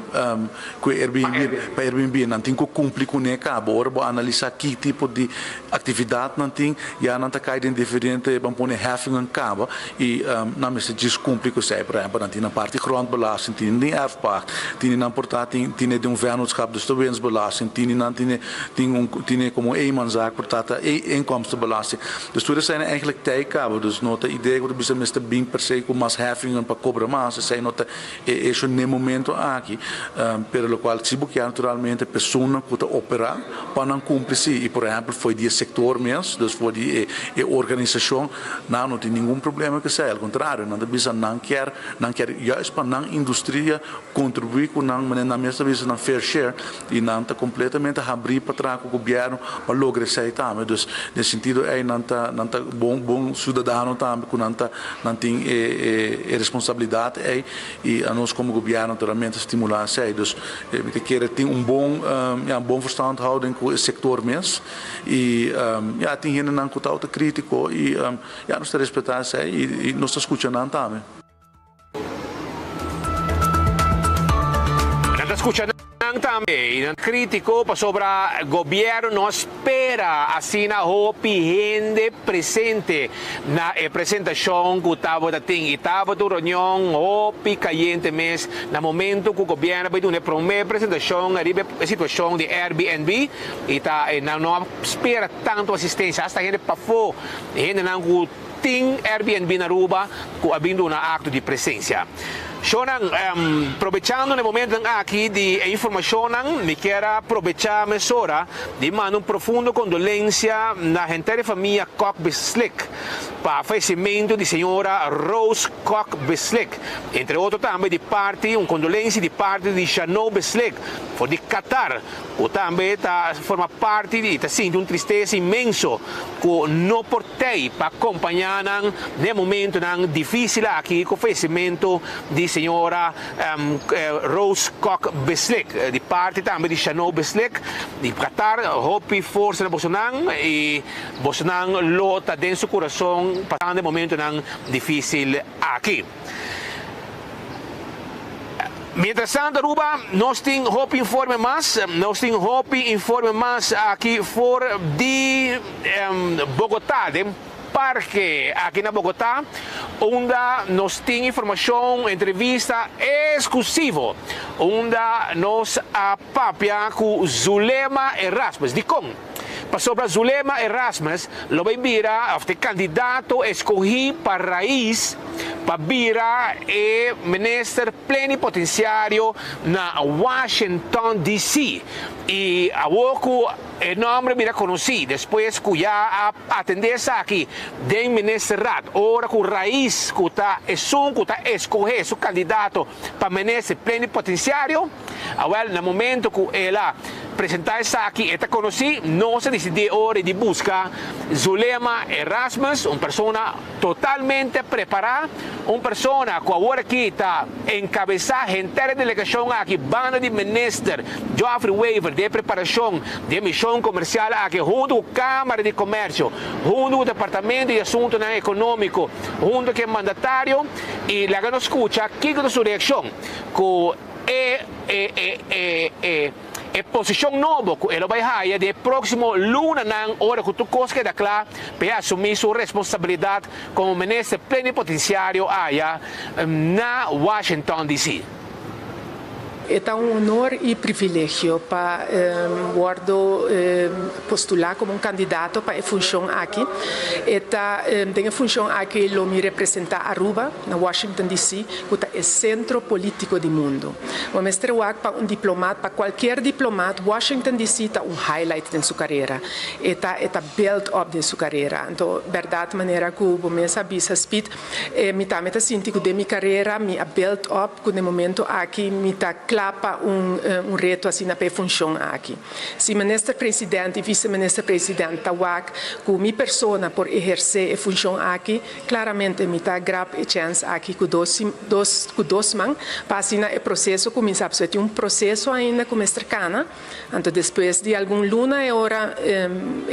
ku e Airbnb, pa Airbnb nan tin ku kumpli kuné kaba. Ora bo analisá ki tipo di aktividat nan tin, ya nan ta kai den diferente, ban pone heffingen kaba i nan mester djis kumpli ku esei. Por ehèmpel nan tin nan parti grondbelasting, tin den erfpacht, tin nan por ta tin tin den un vennootschap, dus ta winstbelasting, tin nan tin tin un tin komo eenmanszaak por ta ta inkomstenbelasting. Dus tur esei nan eigenlijk tei kaba, dus no ta idea ku ta bisa mester bin per se ku mas heffingen pa kobra mas, esei no ta e esho n'e momento aki, pero lokual si bo kier naturalmente personanan ku ta operá pa nan kumpli si, i por ehèmpel for di e sektor mes, dus for di e organisashon, nan no tin ningun problema ku esei, al kontrario nan ta bisa nan kier nan kier juist pa nan industria kontribuí ku nan manera nan mes ta bisa nan fair share. I nan ta kompletamente habrí pa traha ku gobièrnu pa logra esei tambe. Dus den sentido ei nan ta nan ta bon bon siudadano tambe ku nan ta nan tin e e responsabilidat ei i anos komo gobièrnu naturalmente stimulá esei. Dus mi ta kere tin un bon ya un bon verstandhouding ku e sektor mes i ya tin hendenan ku ta outokrítiko i ya nos ta respetá esei i nos ta skucha nan tambe. Nan ta skucha nan tambe i nan ta kritiko pasobra gobièrnu no a spera asina hopi hende presente na e presentashon ku tabata tin. I tabata un reunion hopi kayente mes na momento ku gobièrnu a bai duna e promé presentashon ariba e situashon di Airbnb i ta nan no a spera tantu asistensia asta hende pafó hendenan ku Tin Airbnb na Aruba cu a bin duna acto di presencia. Shownan, probechando na e momentonan aki di e informacionnan, mi kier a probecha mesora di manda un profundo condolencia na henter e famia Kok Beslik pa fallecimento di señora Rose Kok Beslik. Entre otro tambe di parti un condolencia di parti di Jeannot Beslik for di Qatar. Ku tambe ta forma parti di ta sinti un tristesa inmenso ku no por tei pa kompañá nan den e momentunan difísil aki ku fayesimentu di señora Rose Kok Beslik. Di parti tambe di Shano Beslik di Qatar, hopi forsa na bosonan i bosonan lo ta den su kurason pasando e momentunan difísil aki. Mientras tanto Aruba nos tin hopi informe mas, nos tin hopi informe mas aki for di Bogota, den parke aki na Bogota, unda nos tin informacion, entrevista exclusivo, unda nos a papia cu Zulema Erasmus. Dicon? Pasobra Zulema Erasmus lo bay bira of ta e candidato escogi pa Raiz pa bira e minister plenipotenciario na Washington DC. Y awor cu e nomber bira conoci despues cu ya a atende esaki den ministerraad ora cu Raiz cu ta esun cu ta escoge su candidato pa minister plenipotenciario, awel na momento cu el a. presentá esaki, e ta konosí, nos a disidí e ora di buska Zulema Erasmus, un persona totalmente prepará, un persona ku awor aki ta enkabesá henter e delegashon aki banda di Minister Geoffrey Wever den e preparashon di e mishon komersial aki huntu ku Kámara di Komersio, huntu ku Departamento di Asuntunan Ekonómiko, huntu ku e mandatario i laga nos skucha kiko ta su reakshon ku e e e e e e posishon nobo ku e lo bai haya den e próksimo lunanan ora ku tur kos keda kla pa e asumí su responsabilidat komo minister plenipotensiario aya na Washington DC. E ta un honor y privilegio pa wordo postula como un candidato pa e funcion aki. E ta den e funcion aki lo mi representa Aruba na Washington DC cu ta e centro politico di mundo. Bo mester wak pa un diplomat, pa cualkier diplomat, Washington DC ta un highlight den su carera. E ta e ta build up den su carera. Anto berdad manera cu bo mes a bisa Speed, mi tambe ta sinti cu den mi carera mi a build up. Ku den momento aki mi ta kla pa un un reto asina pa e funshon aki. Si Minister President i Vice Minister President ta wak ku mi persona por ehersé e funshon aki, klaramente mi ta grab e chèns aki ku dos dos ku dos man pa asina e proseso kuminsá. Pasobra tin un proseso ainda ku mester kana, anto despues di algun luna e ora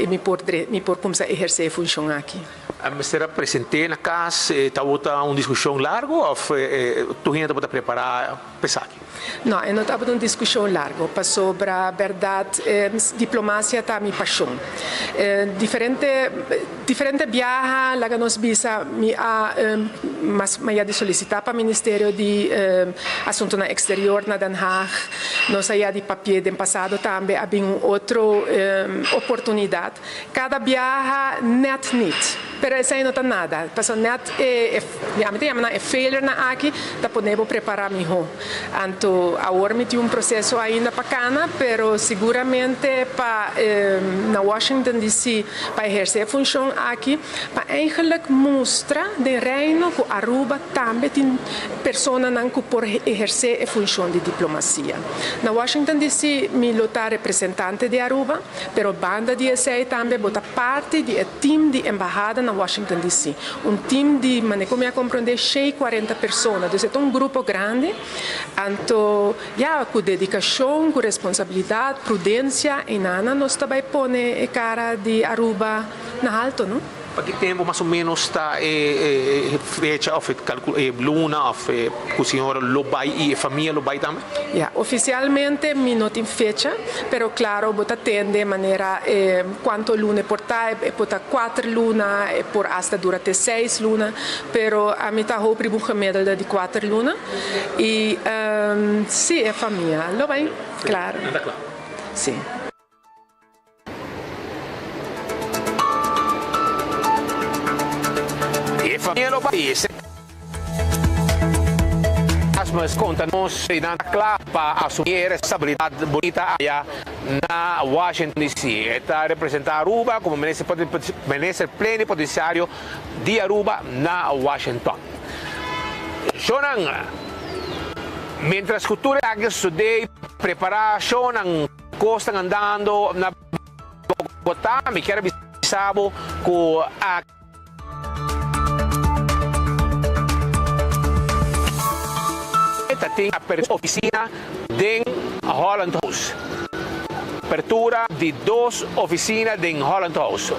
mi por mi por kuminsá ehersé e funshon aki. A mester a present'é na kas? E tabata un diskushon largu òf tur hende tabata prepará pa esaki? No, e no tabata un diskushon largu, pasobra bèrdat diplomasia ta mi pashon. Diferente diferente biaha, laga nos bisa, mi a mas maya di solisitá pa Ministerio di Asuntunan Eksterior na Den Haag. Nos a ya di papi'é den pasado tambe a bin un otro oportunidat. Cada biaha net niet. Pero esei no ta nada. Pasobra net e, e, ami ta yama nan e failurenan aki ta pone bo prepara miho. Anto awor mi tin un proceso ainda pa cana, pero seguramente pa na Washington DC pa eherce e funcion aki, pa eigenlijk mustra den Reino cu Aruba tambe tin personanan cu por eherce e funcion di diplomacia. Na Washington DC mi lo ta representante di Aruba. Pero banda di esei tambe bo ta parti di e team di embahada na Washington DC. Un team di, manera ku mi a komprondé, shei kuarenta persona. Dus e ta un grupo grandi. Anto, ya, ku dedikashon, ku responsabilidat, prudensia, einana nos ta bai pone e kara di Aruba na halto, no? Pa ki tempu mas o ménos ta e fecha òf e luna òf ku señora lo bai i e famia lo bai tambe? Ya, ofisialmente mi no tin fecha, pero klaro bo ta tende manera kuantu luna e por ta, e por ta kuater luna, e por asta dura te seis luna, pero ami ta hoop riba un gemiddelde di kuater luna i si e famia lo bai, klaro. Nan ta kla? Si. E famia lo bai e Erasmus konta nos si nan ta kla pa asumí e responsabilidat bunita aya na Washington DC. E ta representá Aruba komo minister plenipotenciario di Aruba na Washington. Shownan, Mientras ku tur esaki a sosodé, prepará shownan. Cos tan andando na Bogotá, mi kier a bisa bo cu aki ta tin apertura oficina den Holland House. Apertura di dos oficina den Holland House.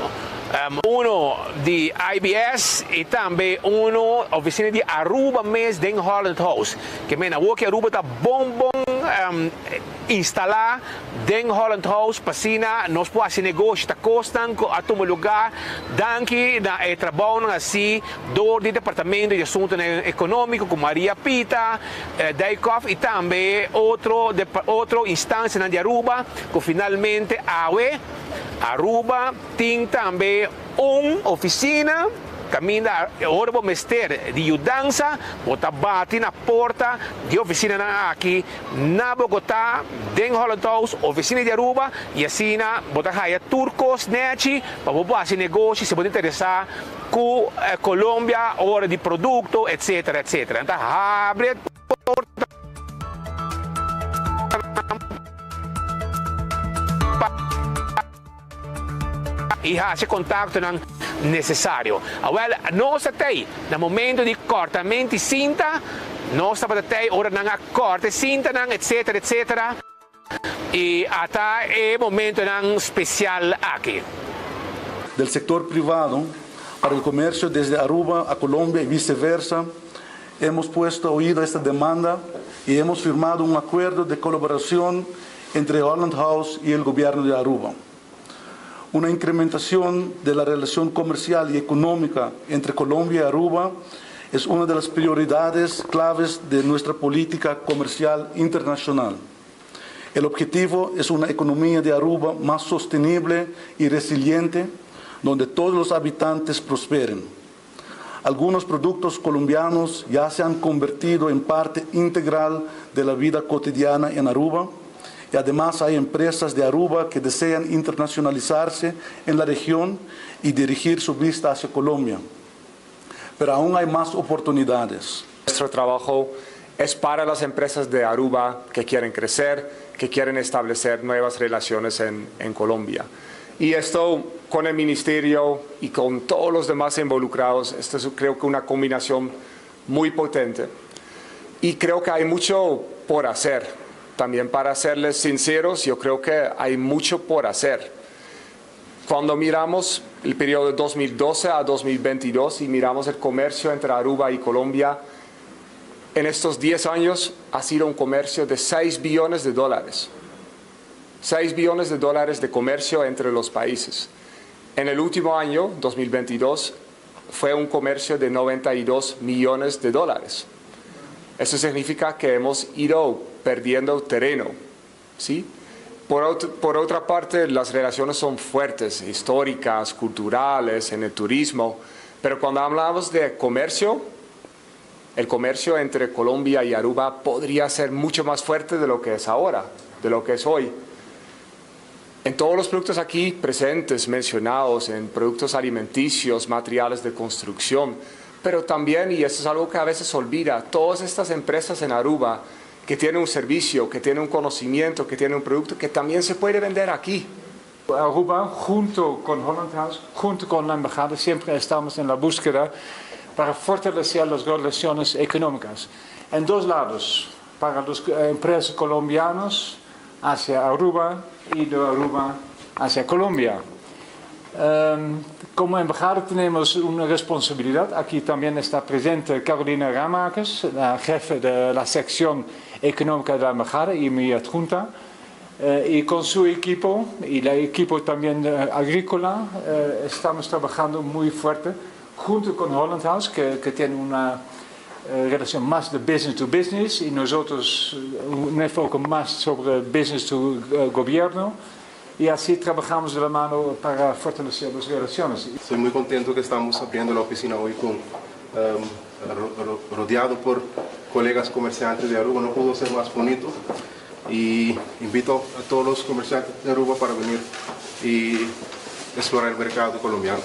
Uno di IBS y tambe uno oficina di Aruba mes den Holland House. Ke men awor ki Aruba ta bon bon Instalá den Holland House pa asina nos por hasi negoshi ta kosnan ku a tuma lugá danki na e trabounan hasi dor di Departamento di Asuntunan Ekonómiko ku Maria Pita, Dijkhoff i tambe otro otro instansianan di Aruba ku finalmente awe Aruba tin tambe un ofisina kaminda ora bo mester di yudansa bo ta bati na porta di ofisinanan aki Na Bogotá, den Holland House, oficina di Aruba, y asina bo ta haya tur cos nechi pa bo por haci negoshi si bo ta interesa cu Colombia ora di producto etc. Etc. Nan ta habri e portanan. i hasi e kontaktonan nesesario. Awèl, nos ta tei na momento di kòrtament di sinta, nos tabata tei ora nan a kòrta e sintanan, etsetera, etsetera, i ata e momentonan spesial aki. Del sector privado para el comercio desde Aruba a Colombia y viceversa, hemos puesto oído a esta demanda y hemos firmado un acuerdo de colaboración entre Holland House y el gobierno de Aruba. Una incrementación de la relación comercial y económica entre Colombia y Aruba es una de las prioridades claves de nuestra política comercial internacional. El objetivo es una economía de Aruba más sostenible y resiliente, donde todos los habitantes prosperen. Algunos productos colombianos ya se han convertido en parte integral de la vida cotidiana en Aruba y además hay empresas de Aruba que desean internacionalizarse en la región y dirigir su vista hacia Colombia. Pero aún hay más oportunidades. Nuestro trabajo es para las empresas de Aruba que quieren crecer, que quieren establecer nuevas relaciones en, en Colombia. Y esto con el ministerio y con todos los demás involucrados, esto es creo que una combinación muy potente. Y creo que hay mucho por hacer. También para serles sinceros, yo creo que hay mucho por hacer. Cuando miramos el periodo de 2012 a 2022 y miramos el comercio entre Aruba y Colombia, en estos 10 años ha sido un comercio de 6 billones de dólares. 6 billones de dólares de comercio entre los países. En el último año, 2022, fue un comercio de 92 millones de dólares. Eso significa que hemos ido perdiendo terreno, ¿sí? Por, por otra parte, las relaciones son fuertes, históricas, culturales, en el turismo, pero cuando hablamos de comercio, el comercio entre Colombia y Aruba podría ser mucho más fuerte de lo que es ahora, de lo que es hoy. En todos los productos aquí presentes, mencionados, en productos alimenticios, materiales de construcción, pero también, y eso es algo que a veces olvida, todas estas empresas en Aruba que tienen un servicio, que tienen un conocimiento, que tienen un producto que también se puede vender aquí. Aruba, junto con Holland House, junto con la embajada, siempre estamos en la búsqueda para fortalecer las relaciones económicas. En dos lados, para las empresas colombianas hacia Aruba y de Aruba hacia Colombia. Como embajada tenemos una responsabilidad. Aquí también está presente Carolina Ramakers, la jefe de la sección económica de la embajada y mi adjunta. Y con su equipo y el equipo también agrícola estamos trabajando muy fuerte junto con Holland House, que tiene una relación más de business to business y nosotros un enfoque más sobre business to gobierno. Y así trabajamos de la mano para fortalecer las relaciones. Estoy muy contento que estamos abriendo la oficina hoy con, um, rodeado por colegas comerciantes de Aruba. No pudo ser más bonito. Y invito a todos los comerciantes de Aruba para venir y explorar el mercado colombiano.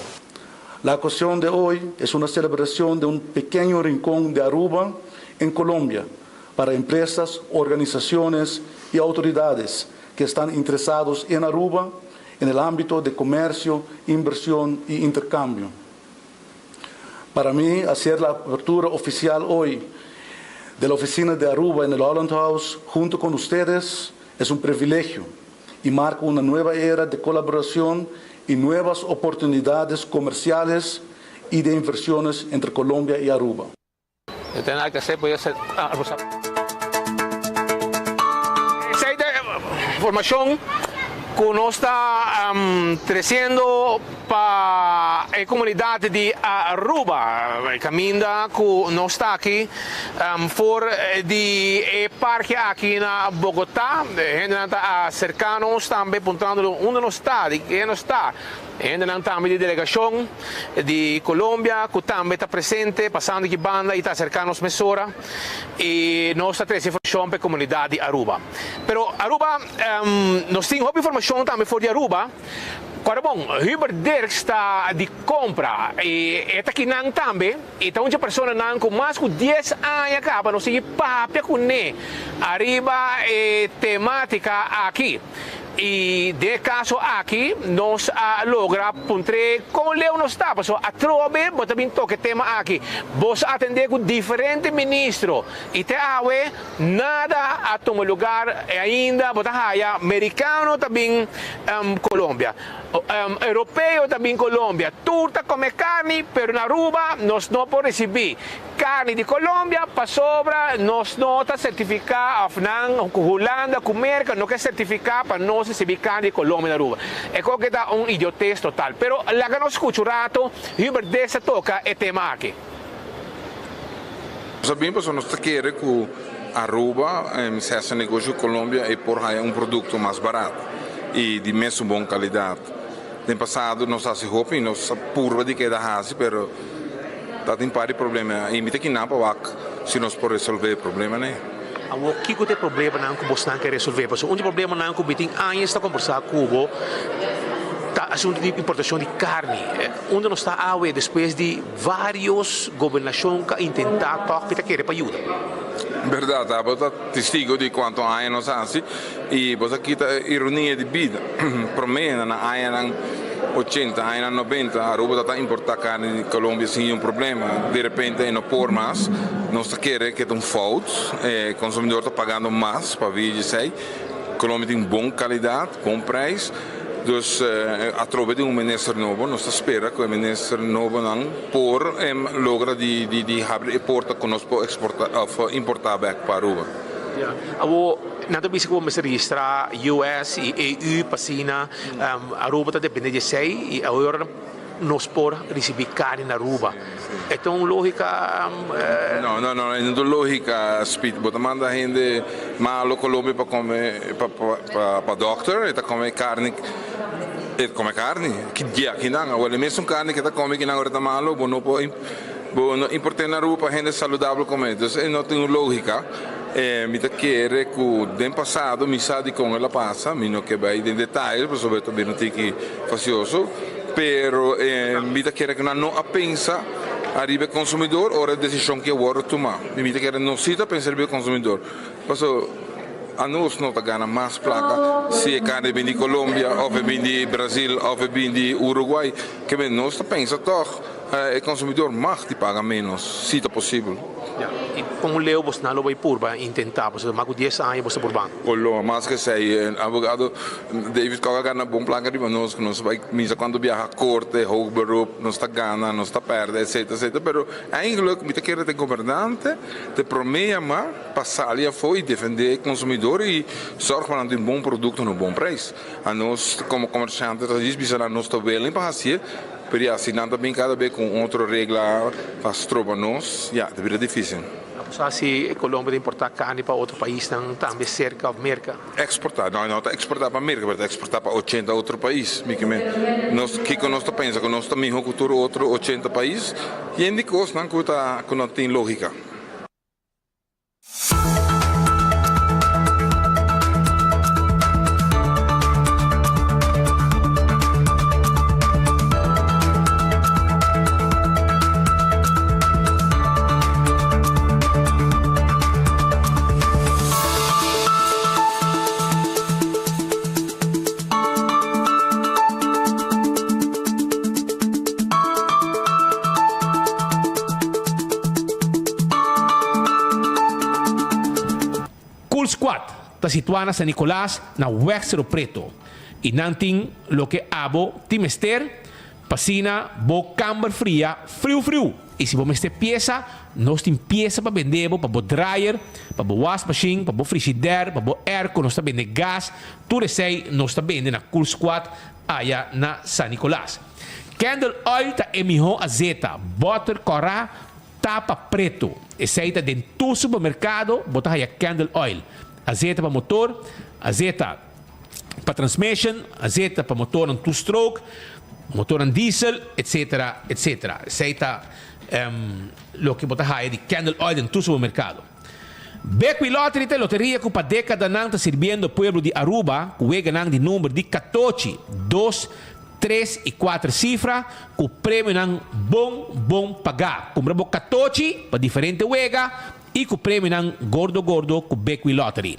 La ocasión de hoy es una celebración de un pequeño rincón de Aruba en Colombia para empresas, organizaciones y autoridades que están interesados en Aruba en el ámbito de comercio, inversión e intercambio. Para mí, hacer la apertura oficial hoy de la oficina de Aruba en el Holland House junto con ustedes es un privilegio y marca una nueva era de colaboración y nuevas oportunidades comerciales y de inversiones entre Colombia y Aruba. No tin nada ku hasi, por ah, Esei ta informashon ku nos ta tresiendo pa e komunidat di Aruba. Kaminda ku nos ta aki for di e parke aki na Bogotá. Hendenan ta aserká nos tambe puntrando unda nos ta, di ken nos ta. Hendenan tambe di delegashon di Colombia ku tambe ta presente pasando aki banda i ta aserká nos mesora i nos ta trese informashon pa e komunidat di Aruba. Pero Aruba, nos tin hopi informashon tambe for di Aruba. Kòrda bon, Hubert Dirks ta di kompra i e ta kinan tambe i ta un dje personanan ku mas ku dies aña kaba nos sigui papia kuné ariba e temátika aki. I den e kaso aki nos a logra puntr'é kon leu nos ta, pasobra atrobe bo ta bin toka e tema aki. Bos a atendé ku diferente ministro i te awe nada a tuma lugar i ainda bo ta haya merikano ta bin Colombia, europeo ta bin Colombia, tur ta kome karni pero na Aruba nos no por risibí. Carni di Colombia pasobra nos no ta certifica of nan cu Hulanda cu Merca no ke certifica pa nos ricibi carni di Colombia na Aruba. E koke ta un idiotez total. Pero laga nos scucha un rato Hubert Dix a toca e tema aki. Nos a bin pasobra nos ta kere cu Aruba si haci negoshi cu Colombia e por haya un producto mas barat y di mesun bon calidad. Den pasado nos a haci hopi y nos a purba di keda haci pero. Ta tin par di problema y mi ta kinan pa wak si nos por resolve e problemanan ei. Awor kiko ta e problemanan ku bosnan ke resolve? Pasobra un di e problemanan ku mi tin añas ta kombersá ku bo ta asuntu di importashon di karni. Unda nos ta awe despues di vários gobernashon ku a intentá tòg mi ta kere pa yuda. Bèrdat, abo ta testigo di kuantu aña nos hasi i bo sa kita e ironia di bida. Promé na añanan ochenta, añanan nobenta, Aruba ta ta importá karni di Colombia sin niun problema. Di repente e no por mas. Nos ta kere ke ta un fout. E konsumidor ta pagando mas pa via di esei. Colombia tin bon kalidat, bon preis. Dus atrobe di un minister nobo nos ta spera ku e minister nobonan por logra di di habri e porta ku nos por eksportá òf importá bèk pa Aruba. Ya. Awor nan ta bisa ku bo mester registrá US i EU pa asina Aruba ta depende di esei i awor nos por risibí karni na Aruba. E ta un lógika? No, no, no, e no ta un lógika, Speed. Bo ta manda hende malo Colombia pa kome, pa, pa, pa dòkter, e ta kome karni, e ta kome karni. Ki dia kinan? Awor e mesun karni ke ta kome kinan ora e ta malo, bo no por, bo no import'é na Aruba pa hende saludabel kome. Dus e no tin un lógika. E mi ta kere ku den pasado mi sa dikon el a pasa, mi no ke bai den detaye pasobra e ta bira un tiki fasioso. Pero mi ta kere ku nan no a pensa ariba e konsumidor ora e desishon ke wòrdu tumá. I mi ta kere nos si ta pensa riba e konsumidor. Pasobra anos no ta gana mas plaka si e karni bin di Colombia òf e bin di Brazil òf e bin di Uruguay. Ke men nos ta pensa tòg e konsumidor mag di paga ménos si ta posibel. Ya, i kon leu bosnan lo bai purba intentá? Pasobra mas ku dies aña bos ta purbando. Olo, mas ke esei, e abogado David Kok a gana bon plaka riba nos, ku nos bai misa kuantu biaha korte, hoog beroep, nos ta gana, nos ta pèrdè, etsetera, etsetera. Pero eigenlijk mi ta kere ta e gobernante ta e promé yamá pa sali afó i defendé e konsumidor i sòrg pa nan tin bon produkto na un bon preis. Anos komo komersiante ta djis bisa nan nos ta willing pa hasié, pero ya si nan ta bin kada be ku un otro regla pa stroba nos, ya ta bira difísil. Bo sa si Colombia ta importá karni pa otro paisnan tambe serka òf Merka? Eksportá? No, no ta eksportá pa Merka, pero ta eksportá pa ochenta otro pais. Mi ke men, nos, kiko nos ta pensa? Ku nos ta mihó ku tur otro ochenta pais? Yen di kosnan ku ta, ku no tin lógika. Cool Squad ta situá na San Nicolas na Weg Cerro Preto i nan tin loke abo tin mester pa asina bo kamber fria friu friu. I si bo mester piesa, nos tin piesa pa bende bo pa bo dryer, pa bo wasmachine, pa bo frigidaire, pa bo airco, nos ta bende gas, tur esei nos ta bende na Cool Squad aya na San Nicolas. Candle oil ta e miho azeta, boter kòrá, tapa preto. Esei ta den tur supermerkado bo ta haya candle oil. Azeta pa motor, azeta pa transmission, azeta pa motornan two stroke, motornan diesel, etc. Etc. Esei ta loke bo ta haya di candle oil den tur supermerkado. Bekwee Lottery ta e loteria ku pa dekadanan ta sirbiendo pueblo di Aruba ku weganan di number di katochi, dos, tres i kuater sifra ku premionan bon bon pagá. Kumpra bo katochi pa diferente wega i ku premionan gordo gordo ku Bekwee Lottery.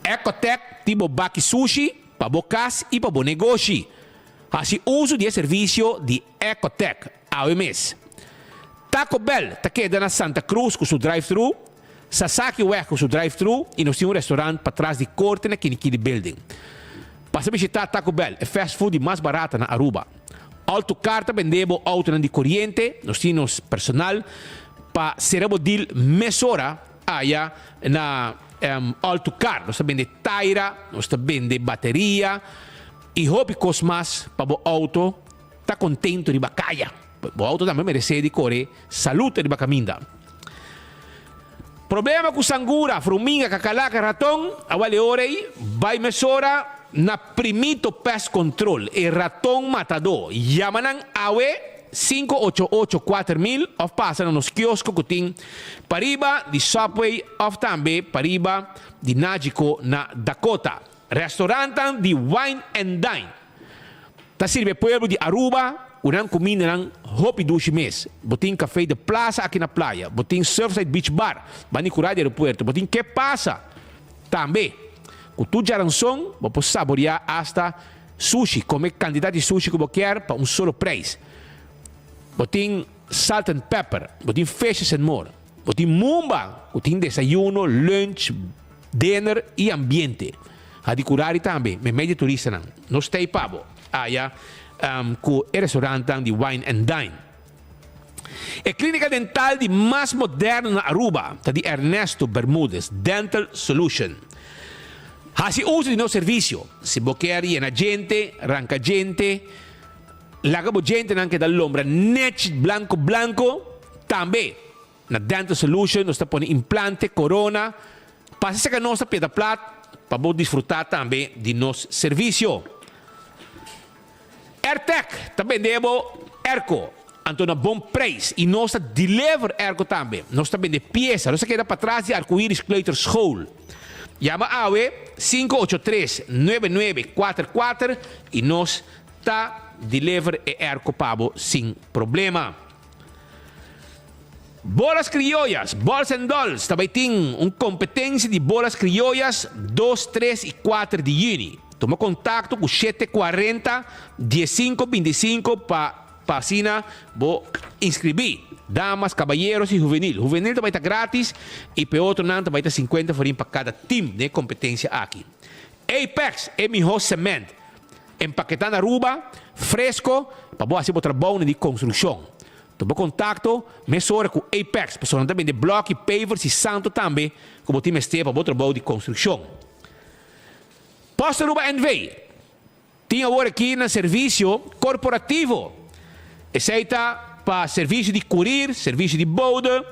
Ecotec tin bo baki sushi. pa bo kas i pa bo negoshi. Hasi uso di e servisio di Ecotech awe mes. Taco Bell ta keda na Santa Cruz ku su drive-thru, Sasaki Weg ku su drive-thru i nos tin un restaurant patras di korte na Kinikini Building. Pasa bishitá Taco Bell, e fast food di mas barata na Aruba. Alto Car ta bende bo autonan di koriente, nos tin nos personal pa sera bo deal mesora aya na Alto Car. Nos ta bende taira, nos ta bende bateria i hopi kos mas pa bo auto ta contento riba caya. Bo auto tambe merece di core salud riba caminda. Problema cu sangura, fruminga, cacalaca, raton, awal e ora ey bay mesora na Primito Pest Control, e raton matador. Yama nan awe 588 4000 of pasa na nos kiosko cu tin pariba di Subway of tambe pariba di Nagico na Dakota. Restaurantan di Wine and Dine ta sirbi e pueblo di Aruba ku nan kumindanan hopi dushi mes. Bo tin Café de Plaza aki na playa, bo tin Surfside Beach Bar banda di kura di aeropuerto, bo tin Ke Pasa tambe. Ku tur djaranson bo por saboreá asta sushi, kome kantidat di sushi ku bo kier pa un solo preis. Bo tin Salt and Pepper, bo tin Fishes and More, bo tin Mumba ku tin desayuno, lunch, Dinner y ambiente. Ha di curari tambe meimei di turistanan. Nos ta ei pa bo aya cu e restaurantnan di Wine and Dine. E clinica dental di mas moderno na Aruba ta di Ernesto Bermudez Dental Solution. Haci uso di nos servicio. Si bo kier yena djente, ranca djente, laga bo djentenan keda lombra nechi blanco blanco, tambe. Na Dental Solution nos ta pone implante, corona. Pasa cerca nos na Piedra Plat pa bo disfruta tambe di nos servicio. Airtec ta bende bo airco, anto na bon prijs y nos ta deliver airco tambe. Nos ta bende pieza. Nos ta keda patras di Arcoiris Kleuterschool. Yama awe 583 9944 y nos ta deliver e airco pa bo sin problema. Bolas Criollas, Balls and Dolls ta bai tin un competencia di bolas criollas dos, tres y cuater di juni. Tuma contacto cu shete cuarenta, diescinco binticinco pa pa asina bo inscribi. Damas, caballeros y juvenil. Juvenil ta bai ta gratis y p'e otronan ta bai ta cincuenta florin pa cada team den e competencia aki. Apex, e miho cement. Empaketá na Aruba, fresco, pa bo hasi bo trabounan di construccion. Tuma contacto mesora cu Apex, pasobra nan ta bende bloki, pavers y santo tambe cu bo tin mester pa bo trabou di construccion. Post Aruba NV. Tin awor aki nan servicio corporativo. Esey ta pa servicio di courier, servicio di bode,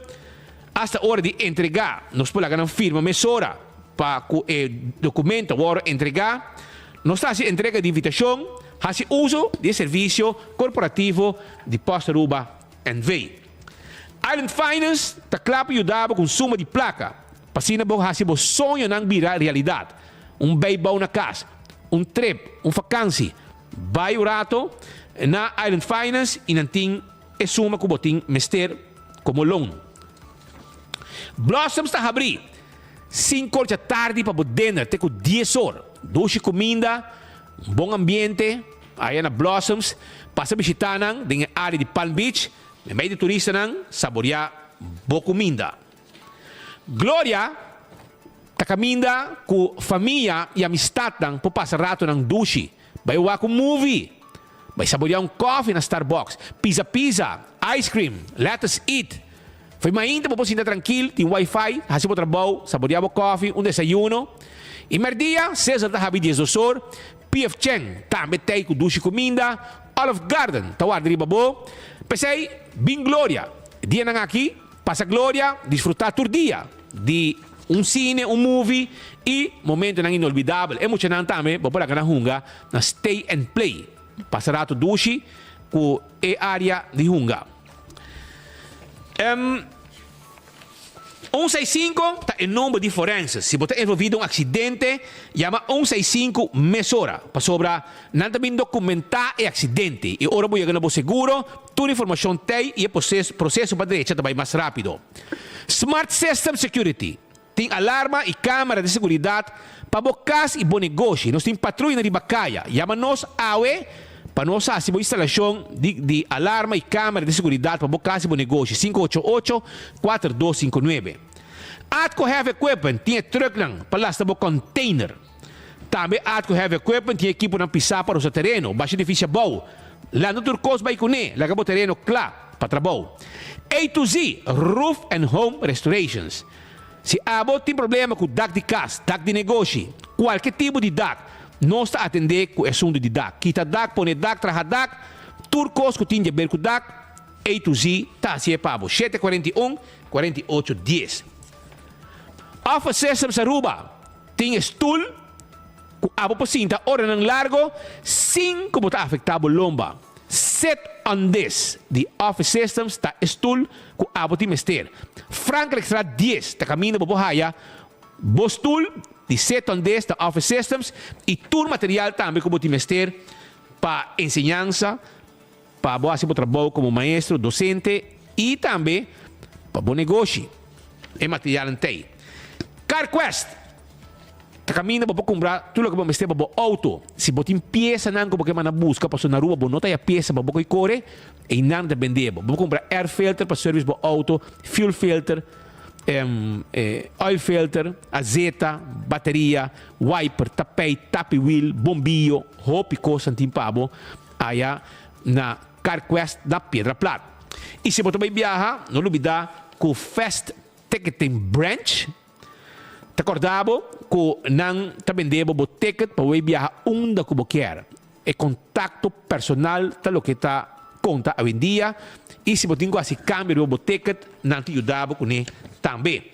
hasta ora di entrega. Nos por laga nan firma mesora pa cu e documento a worde entrega. Nos ta haci entrega di invitacion, haci uso di e servicio corporativo di Post Aruba NV. Island Finance ta cla pa yuda bo cu un suma di placa pa asina bo haci bo soñonan bira realidad. Un bijbouw na cas, un trip, un vakantie. Bai un rato na Island Finance y nan tin e suma cu bo tin mester como loan. Blossoms ta habri cinco or djatardi pa bo dinner te cu dies or. Dushi cuminda, un bon ambiente aya na Blossoms. Pasa bishita nan den e area di Palm Beach. Memey di turistanan saborea bo cuminda. Gloria ta kaminda ku famia i amistatnan por pasa ratonan dushi, bai wak un movie, bai saboreá un kòfi na Starbucks, pisa pizza, ice cream, let us eat. Fo'i mainta bo por sinta trankil, tin wifi, hasi bo trabou, saboreá bo kòfi, un desayuno. I mèrdia, Sizzle ta habi diesdos or, PF Chang tambe t'ei ku dushi kuminda, Olive Garden ta warda riba bo. P'esei, bin Gloria dianan aki. Pasa gloria, disfrutá tur dia di un cine, un movie y momentonan inolvidabel. E muchanan tambe bo por laga nan hunga na Stay and Play. Pasa rato dushi cu e area di hunga. Un seis sinku ta e nomber di forense. Si bo ta envolvi den un accidente, yama un seis sinku mesora, pasobra nan ta bin documenta e accidente y ora bo yega na bo seguro, Tur informashon t'ei i e proseso pa drecha ta bai mas rápido. Smart System Security. Tin alarma y camera di seguridad pa bo cas y bo negoshi. Nos tin patruya riba caya. Yama nos awe pa nos haci bo instalacion di di alarma y camera di seguridad pa bo cas y bo negoshi. 588 4259. Atco Heavy Equipment tin e trucknan pa lasta bo container. Tambe Atco Heavy Equipment tin ekiponan pisá pa rosa tereno, basha edificio abou, lanta tur kos bai kuné, laga bo tereno kla pa trabou. A to Z Roof and Home Restorations Si abo tin problema ku dak di kas, dak di negoshi, kualke tipo di dak, nos ta atendé ku e asuntu di dak. Kita dak, pone dak, traha dak, tur kos ku tin di aber ku dak, A to Z ta hasié pa bo. 7 41 48 10 Office Systems Aruba Tin e stul ku abo por sinta oranan largo sin ku bo ta afektá bo lomba. Sit on this di Office Systems ta e stul ku abo tin mester. Frankrijkstraat 10 ta kaminda bo por haya bo stul di Sit on this ta Office Systems i tur material tambe ku bo tin mester pa enseñansa, pa bo hasi bo trabou komo maestro, dosente i tambe pa bo negoshi. E materialnan t'ei. CarQuest ta kaminda bo por kumpra tur loke bo mester pa bo outo. Si bo tin piesanan ku bo ke manda buska pasobra na Aruba bo no ta haya piesa pa bo koi kore, einan ta bende bo. Bo por kumpra air filter pa service bo outo, fuel filter, oil filter, azeta, bateria, wiper, tapijt, tapi wiel, bombiyo, hopi kosnan tin pa bo aya na CarQuest na Piedra Plat. I si bo ta bai biaha, no lubida ku Fast Ticketing Branch ta korda bo ku nan ta bende bo bo ticket pa bo bai biaha unda ku bo kier. E kontakto personal ta loke ta konta awendia i si bo tin ku hasi kambio riba bo ticket, nan ta yuda bo kuné tambe.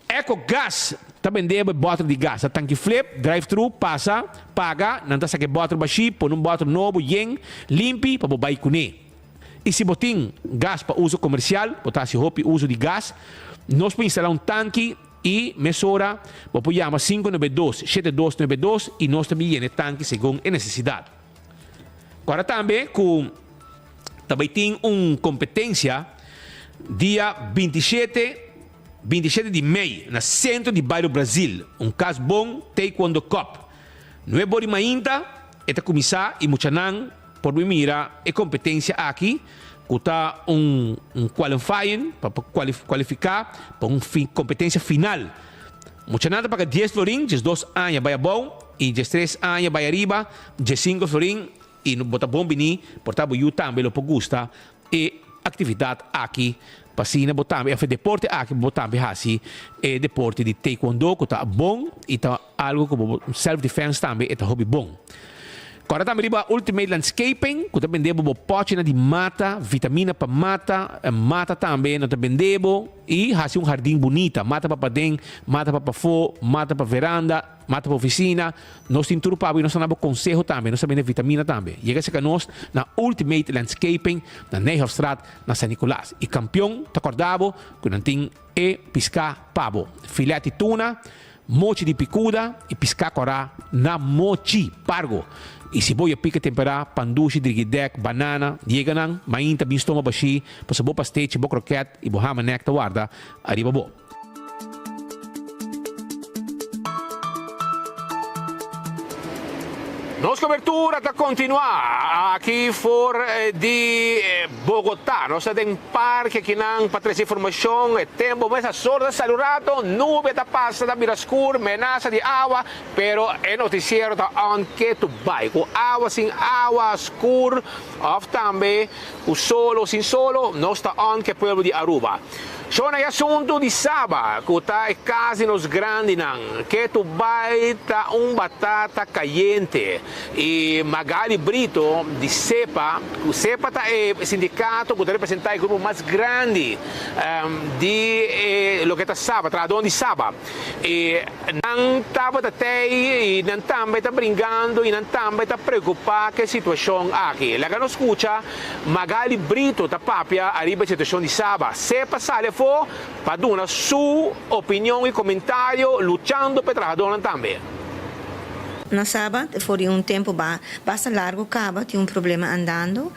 Eco Gas ta bende bo e bòter di gas. Ta tanki flip, drive thru, pasa, paga, nan ta saka e bòter bashí, pone un bòter nobo yen, limpi pa bo bai kuné. I si bo tin gas pa uso komersial, bo ta hasi hopi uso di gas, nos por instalá un tanki i mesora bo por yama 592 7292 i nos ta bin yena e tanki segun e nesesidat. Kòrda tambe ku ta bai tin un kompetensia dia 27 27 di mei na sentro di bario Brazil, un kas bon Taekwondo Cup. Nuebe ora di mainta e ta kuminsá i muchanan por bin mira e kompetensia aki ku ta un un qualifying pa pa kualifiká pa un kompetensia final. Muchanan ta paga dies florin, 12 aña bai abou i 13 aña bai ariba, 15 florin i bo ta bon bini por ta bo yu tambe lo por gusta e aktividat aki pa asina bo tambe òf e deporte aki bo tambe hasi e deporte di taekwondo ku ta bon i ta algu ku bo self defense tambe e ta hopi bon. Kòrda tambe riba Ultimate Landscaping ku ta bende bo bo pòchinan di mata, vitamina pa mata, mata tambe nan ta bende bo i hasi un hardin bunita, mata pa paden, mata pa pafó, mata pa veranda. Mata pa oficina, nos tin tur pa bo y nos ta na bo conseho tambe, nos ta bende vitamina tambe. Yega cerca nos na Ultimate Landscaping na Nijhofstraat na San Nicolas. Y campeon ta corda bo cu nan tin e pisca pa bo. Filet di tuna, mochi di picuda y pisca cora na mochi pargo. Y si bo ya pica tempera, pandushi, drigidek, banana, yega nan, mainta bin stoma bashi, pasobra bo pastechi, bo kroket y bo hamanek ta warda ariba bo. Nos cobertura ta continua aki for di Bogota. Nos ta den parke akinan pa trece informacion. E tempo mes a sorda sali un rato, nube ta pasa ta bira scur, menasa di awa, pero e noticiero ta on ketu bay. Cu awa sin awa, scur of tambe cu solo sin solo, nos ta on cu e pueblo di Aruba. Shona e asuntu di Saba ku ta e kas di nos grandinan ke tu bai ta un batata kayente i Magali Brito di sepa ku sepa ta e sindikato ku ta representa e grupo mas grandi di e loke ta Saba trahadónan di Saba i nan tabata tei i nan tambe ta bringando i nan tambe ta preokupá ku e situashon aki laga nos skucha Magali Brito ta papia ariba e situacion di Saba. Sepa sali afo pa duna su opinion y comentario luchando pa e trahadornan tambe. Na Saba for di un tempo basta largo caba tin un problema andando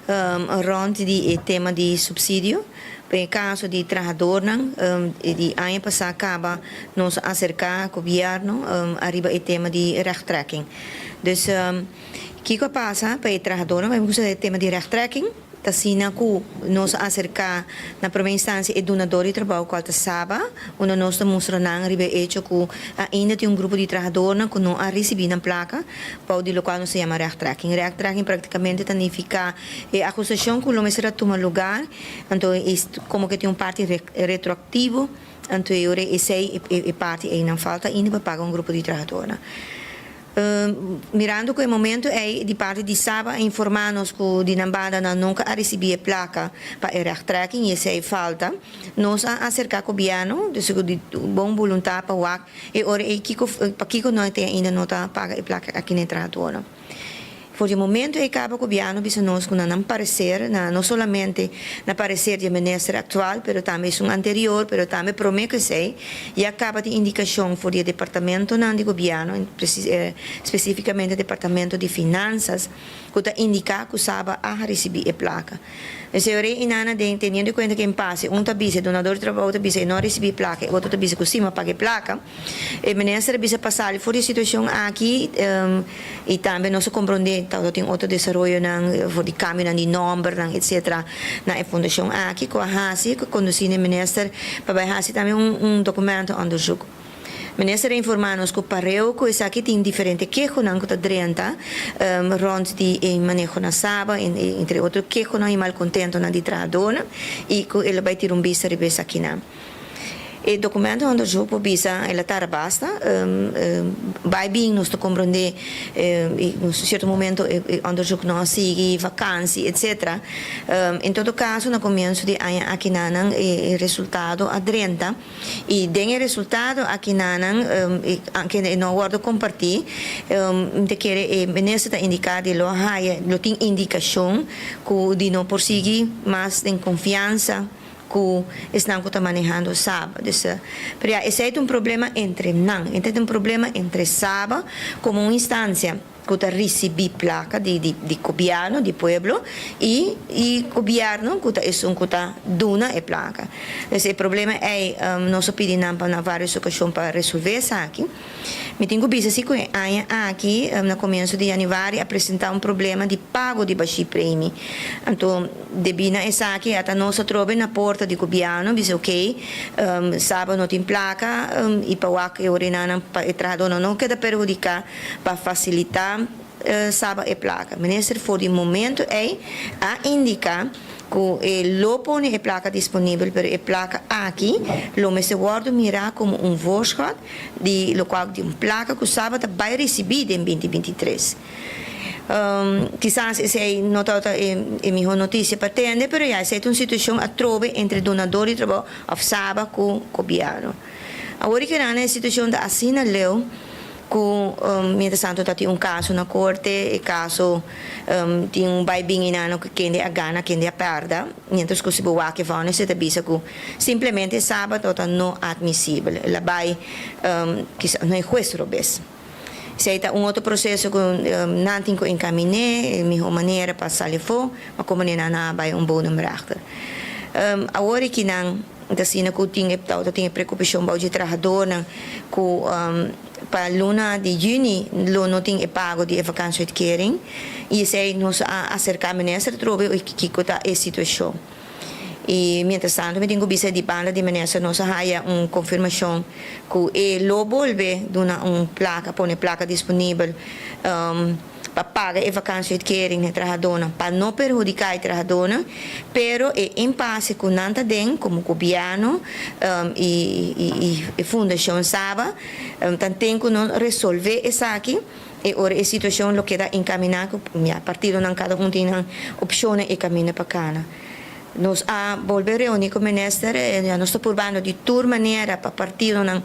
rond di e tema di subsidio. E kaso di trahadornan di aña pasá kaba nos a aserká gobièrnu ariba e tema di rechttrekking. Dus kiko a pasa pa e trahadornan? Bai kusa e tema di rechttrekking ta asina ku nos a aserká na promé instansia e dunador di trabou kual ta Saba unda nos ta mustra nan riba e echo ku ainda tin un grupo di trahadornan ku no a risibí nan plaka bou di lokual nos ta yama rechttrekking. Rechttrekking praktikamente ta nifiká e akusashon ku lo mester a tuma lugar. Anto e como que tin un parti retroactivo, anto e ora esey e parti ey nan falta ainda pa paga un grupo di trahadornan. Mirando cu e momento ey di parti di Saba a informa nos cu di nan banda nan nunca a ricibi e placa pa e rechttrekking y esey falta, nos a acerca gobierno, dus cu di bon boluntad pa wak e ora ey kico pakico nan te ainda no ta paga e placa aki na e trahadornan. For di e momento ei kaba gobièrnu bisa nos ku na nan pareser, na no solamente na pareser di e minister aktual, pero tambe esun anterior, pero tambe promé ku esei, ya kaba tin indikashon for di e departamentonan di gobièrnu, spesífikamente departamento di finansas, ku ta indiká ku Saba a risibí e plaka. Esei ora ei inana den teniendo en kuenta ku e impase, un ta bisa, e donador di trabou ta bisa e no a risibí plaka, e otro ta bisa ku sí, mi a paga e plaka. E minister a bisa pa sali for di e situacion aki y tambe nos a comprende tabata tin otro desaroyonan for di cambionan di nombernan etcetera na e fundacion aki cu a haci cu a conduci na e minister pa bay haci tambe un documento onderzoek. Minister a informa nos cu pareu cu esaki tin diferente kehonan cu ta drenta rond di e maneho na Saba entre otro kehonan y malcontentonan di trahadornan y cu el a bay tira un bista riba esakinan. E documento onderzoek por bisa el a tarda basta. Bai bin nos ta comprende y cierto momento e onderzoek no a sigui, vakantie etc. En todo caso na comienzo di aña akinanan e resultado a drenta y den e resultado akinanan aunke e no a wordo comparti mi ta kere e minister ta indica di lo a haya lo tin indicacion cu di no por sigui mas den confiansa ku esnan ku ta manehando Saba. Dus, pero ya, esei ta un problema entre nan. E ta un problema entre Saba komo un instansia ku ta risibí plaka di di di gobièrnu, di pueblo, i i gobièrnu ku ta esun ku ta duna e plaka. Dus e problema ei nos a pidi nan pa na vários okashon pa resolvé esaki. Mi tin ku bisa si ku e aña aki na komienso di yanüari a presentá un problema di pago di bashí premi. Anto debí na esaki ata nos a trobe na porta di gobièrnu bisa okey saba no tin plaka i pa wak e orinanan pa e trahadónan no keda perhudiká pa fasilitá saba e plaka. Minister for di momento ei a indiká ku e lo pone e plaka disponibel pero e plaka aki lo mester wòrdu mirá komo un voorschot di lokual di un plaka ku Saba ta bai risibí den binti 23. Kisas esei no tabata e mihó notisia pa tende, pero ya esei ta un situashon atrobe entre dunadó di trabou òf Saba ku gobièrnu. Awor di keda na e situashon ta asina leu ku mientras tanto ta tin un kaso na korte, e kaso tin un bai bin inano ku kende a gana, kende a pèrdè, mientras ku si bo wak e vònes e ta bisa ku simplemente e Saba tabata no admisibel, el a bai kisas no e hues robes. Esei ta un otro proseso ku nan tin ku enkaminé e mihó manera pa sali afó, ma komo nan a bai un bodemrechter. Awor aki nan ta asina ku tin e tabata tin e preokupashon bou dje trahadornan ku pa luna di yüni lo no tin e pago di e vakansieuitkering i esei nos a aserká minister atrobe oe kiko ta e situashon. I mientras tanto mi tin ku bisa di banda di minister nos a haya un konfirmashon ku e lo bolbe duna un plaka pone plaka disponibel pa paga e vakansieuitkering na e trahadónan pa no perhudiká e trahadónan, pero e impase ku nan ta den komo gobièrnu i e fundashon Saba ta ten ku no resolvé esaki e ora e situashon lo keda enkaminá ku ya partidonan kada un tin nan opshonnan e kaminda pa kana. Nos a bolbe reuní ku minister ya nos ta purbando di tur manera pa partidonan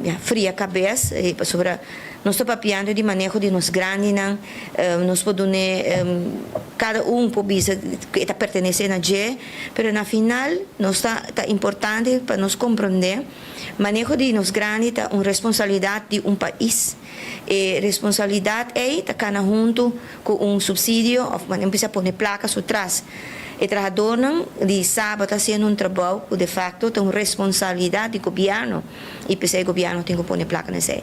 ya fria kabes pasobra nos ta papiando di maneho di nos grandinan nos por dun'é kada un por bisa ku e ta pertenesé na dje pero na final nos ta ta importante pa nos komprondé maneho di nos grandi ta un responsabilidat di un pais e responsabilidat ei ta kana huntu ku un supsidio òf manera bisa pone plaka su tras. E trahadornan di Saba ta haciendo un trabou cu de facto ta un responsabilidad di gobierno y p'esey gobierno tin cu pone placa na esey.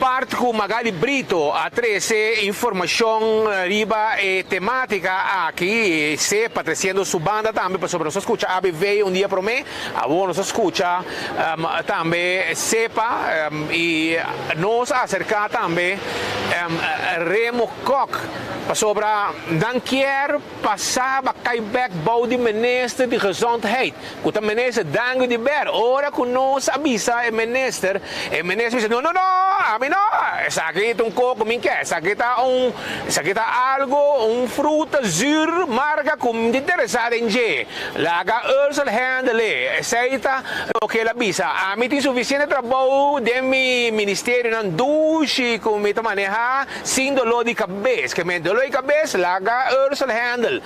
Apart cu Magali Brito a trece informacion riba e tematica aki, sepa treciendo su banda tambe pasobra nos a scucha ABV un dia prome, awor nos a scucha tambe sepa y nos a acerca tambe Remo Kok pasobra nan kier Pa Saba kai bek bou di minister di Gezondheid, ku ta minister Dangui di Ber. Ora ku nos a bisa e minister, e minister bisa, No, no, no, ami no, esaki ta un koko mi ke, esaki ta un, esaki ta algo, un fruta zuur marga ku mi ta interesá den dje. Laga Ursel handle, esei ta loke el a bisa. Ami tin sufisiente trabou den mi ministerionan dushi ku mi ta manehá. Sin doló di kabes. Ke men doló di kabes, laga Ursel handle.